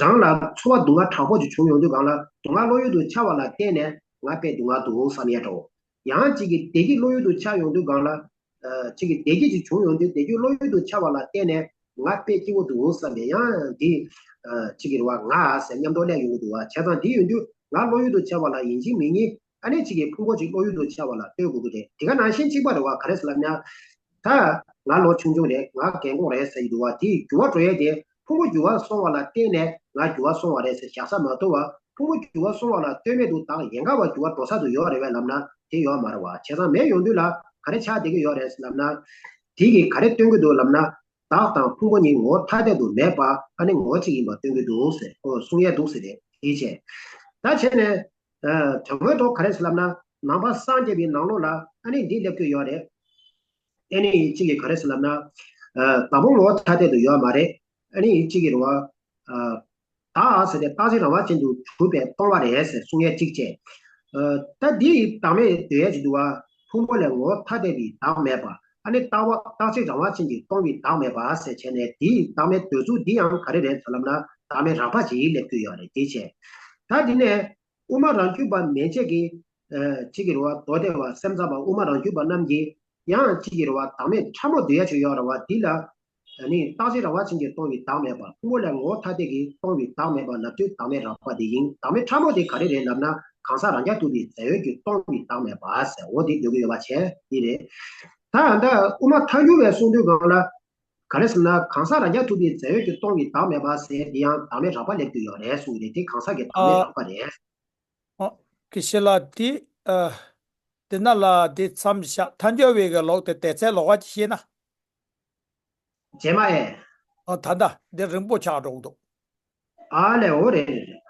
རང་ལ་ཚོར་བ་སྡུག་བསྔལ་དྲག་པོ་ཅིག་བྱུང་ཡོང་དུས་སྒང་ལ་སྡུག་བསྔལ་བློ་ཡུལ་དུ་འཆར་བ་ལ་བརྟེན་ནས་ང་དཔེ་སྡུག་བསྔལ་འདུག་བསམ་ཡས་འདྲ་བོ། ཡང་གཅིག་གིས་བདེ་སྐྱིད་བློ་ཡུལ་དུ་འཆར་ཡོང་དུས་སྒང་ལ། ཨ། གཅིག་གིས་བདེ་སྐྱིད་ཅིག་བྱུང་ཡོང་དུས་བདེ་སྐྱིད་བློ་ཡུལ་དུ་འཆར་བ་ལ་བརྟེན་ནས་ང་དཔེ་སྐྱིད་པོ་འདུག་བསམ་ནས་ཡང་འདི། ཨ། གཅིག་གིས་རེད་བ། ང་ཟེར་མཉམ་དུ་སླེབས་ཡོང་གི་འདུག་བ། བྱས་ཙང་འདི་ཡོང་དུས་ང་བློ་ཡུལ་དུ་འཆར་བ་ལ་ཡིན་གཅིག་མིན་གཉིས་ཨ་ནི་གཅིག་གིས་ཕུང་པོ་གཅིག་བློ་ཡུལ་དུ་འཆར་བ་ལ་ལྟོས་དགོས་ཀྱི་རེད། དེ་ག་ནང་བཞིན་གཅིག་པ་རེད་བ། ག་རེ་ཟེར་ལབ་ན། ད་ང་ལོ་ཆུང་ཆུང་རེད། ང་རྒན་གོག་རེད་ཟེར་གྱི་འདུག་བ། དེ་འགྱུར་བ་འགྲོ་ཡས་དེ་ཕུང་པོ་འགྱུར་བ་སོང་བ་ལ་བརྟེན་ནས་ང་འགྱུར་བ་སོང་བ་རེད་ཟེར་བཞག་ས་མ་གཏོགས་བ། ཕུང་པོ་འགྱུར་བ་སོང་བ་ལ་ལྟོས་མེད་དུ་བདག་ཡན་གར་བ་འགྱུར་བ་འགྲོ་ས་དུ་ཡོད་རེད་བས་ལབ་ན་དེ་ཡོད་མ་རེད་བ། བྱས་ཙང་མེད་ཡོང་དུས་ལ་ག་རེ་ཆགས་བསྡད་ཀྱི་ཡོད་རེད་ཟེར་ལབ་ན། དེ་གིས་ག་རེ་སྟོན་གྱི་འདུག་ལབ་ན། བདག་དང་ཕུང་པོ་གཉིས་ངོ་བོ་ཐ་དད་དུ་མེད་པ་ཨ་ནི་ངོ་བོ་གཅིག་ཡིན་པ་སྟོན་གྱི་འདུག་ཟེར་ཁོ་གསུང་ཡས་འདུག་ཟེར་རེད། དེ་བྱས། ད་བྱས་ནས། ཨ། དོན་དངོས་ཐོག་ག་རེ་ཟེར་ལབ་ན། ནང་པ་སངས་རྒྱས་པའི་ནང་ལོགས་ལ་ཨ་ནི་འདི་སླེབས་ཀྱི་ཡོད་རེད། ཨ་ནི་གཅིག་གིས་ག་རེ་ཟེར་ལབ་ན། ཨ། བདག་ཕུང་ངོ་བོ་ཐ་དད་དུ་ཡོད་མ་རེད། ཨ་ནི་གཅིག་གིས་རེད་བ། ཨ། བདག་ཟེར་ཏེ་རྟག་གཅིག་རང་དབང་ཅན་དུ་གྲུབ་པས་སྟོང་པ་རེད་ཟེར་གསུང་ཡས་གཅིག་བྱས། ཨ། ད་འདི་ཡི་བདག་མེད་འདོད་ཡས་ཅིག་འདུག་བ། ཕུང་པོ་ལས་ངོ་བོ་ཐ་དད་པའི་བདག་མེད་པ། ཨ་ནི་རྟག་པ་རྟག་གཅིག་རང་དབང་ཅན་གྱིས་སྟོང་པའི་བདག་མེད་པ་ཟེར་བྱས་ནས། འདི་ཡི་བདག་མེད་འདོད་ཚུལ་འདི་ཡང་ག་རེ་རེད་ཟེར་ལབ་ན། བདག་མེད་རགས་པ་ཅིག་སླེབས་ཀྱི་ཡོད་རེད། དེ་བྱས། ད་འདི་ནས་དབུ་མ་རང་རྒྱུད་པ་མན་ཆད་ཀྱིས། ཨ། གཅིག་གིས་རེད་བ། མདོ་སྡེ་པ་སེམས་ཙམ་པ་དབུ་མ་རང་རྒྱུད་པ་རྣམས་ཀྱིས་ཡང་གཅིག་གིས་རེད་བ། བདག་མེད་ཕྲ་མོ་འདོད་ཡ་ཅིག་ཡོད་རེད་བ། འདི་ལ་ཨ་ནི་རྟག་གཅིག་རང་དབང་ཅན་གྱིས་སྟོང་པའི་བདག་མེད་པ། ཕུང་པོ་ལས་ངོ་བོ་ཐ་དད་ཀྱིས་སྟོང་པའི་བདག་མེད་པ་ལབ་དུས་བདག་མེད་རགས་པ་དེ་ཡིན། བདག་མེད་ཕྲ་མོ་དེ་ག་རེ་རེད་ལབ་ན། གང་ཟག་རང་རྐྱ་ཐུབ་པའི་རྫས་ཡོད་ཀྱིས་སྟོང་པའི་བདག་མེད་པ་ཟེར། འོ་དེ་འདོད་ཀྱི་ཡོད་པ་བྱས་འདི་རེད། ད་ད་དབུ་མ་ཐལ་འགྱུར་བས་གསུངས་དུས་སྒང་ལ། ག་རེ་ཟེར་ན། གང་ཟག་རང་རྐྱ་ཐུབ་པའི་རྫས་ཡོད་ཀྱིས་སྟོང་པའི་བདག་མེད་པ་ཟེར་འདི་ཡང་བདག་མེད་རགས་པ་སླེབས་ཀྱི་ཡོད་རེད་གསུངས་རེད། དེ་གང་ཟག་གི་བདག་མེད་ཨ། རགས་པ་རེད། ཨོ། དགེ་བཤེས་ལགས། དེ། ཨ། དེ་ན་ལ་དེ་མཚམས་བཞག་ཐལ་འགྱུར་བའི་གི་ལུགས་དེ་དེ་ཚད་ལོགས་ཀ་ཅིག་ཤེས་ན། རྗེས་མ་ཨེ། ཨ། ད་ལྟ་འདི་རིང་པོ་ཆགས་འགྲོ་གི་འདུག་ཨ་ལས། འོ་རེད་རེད་རེད།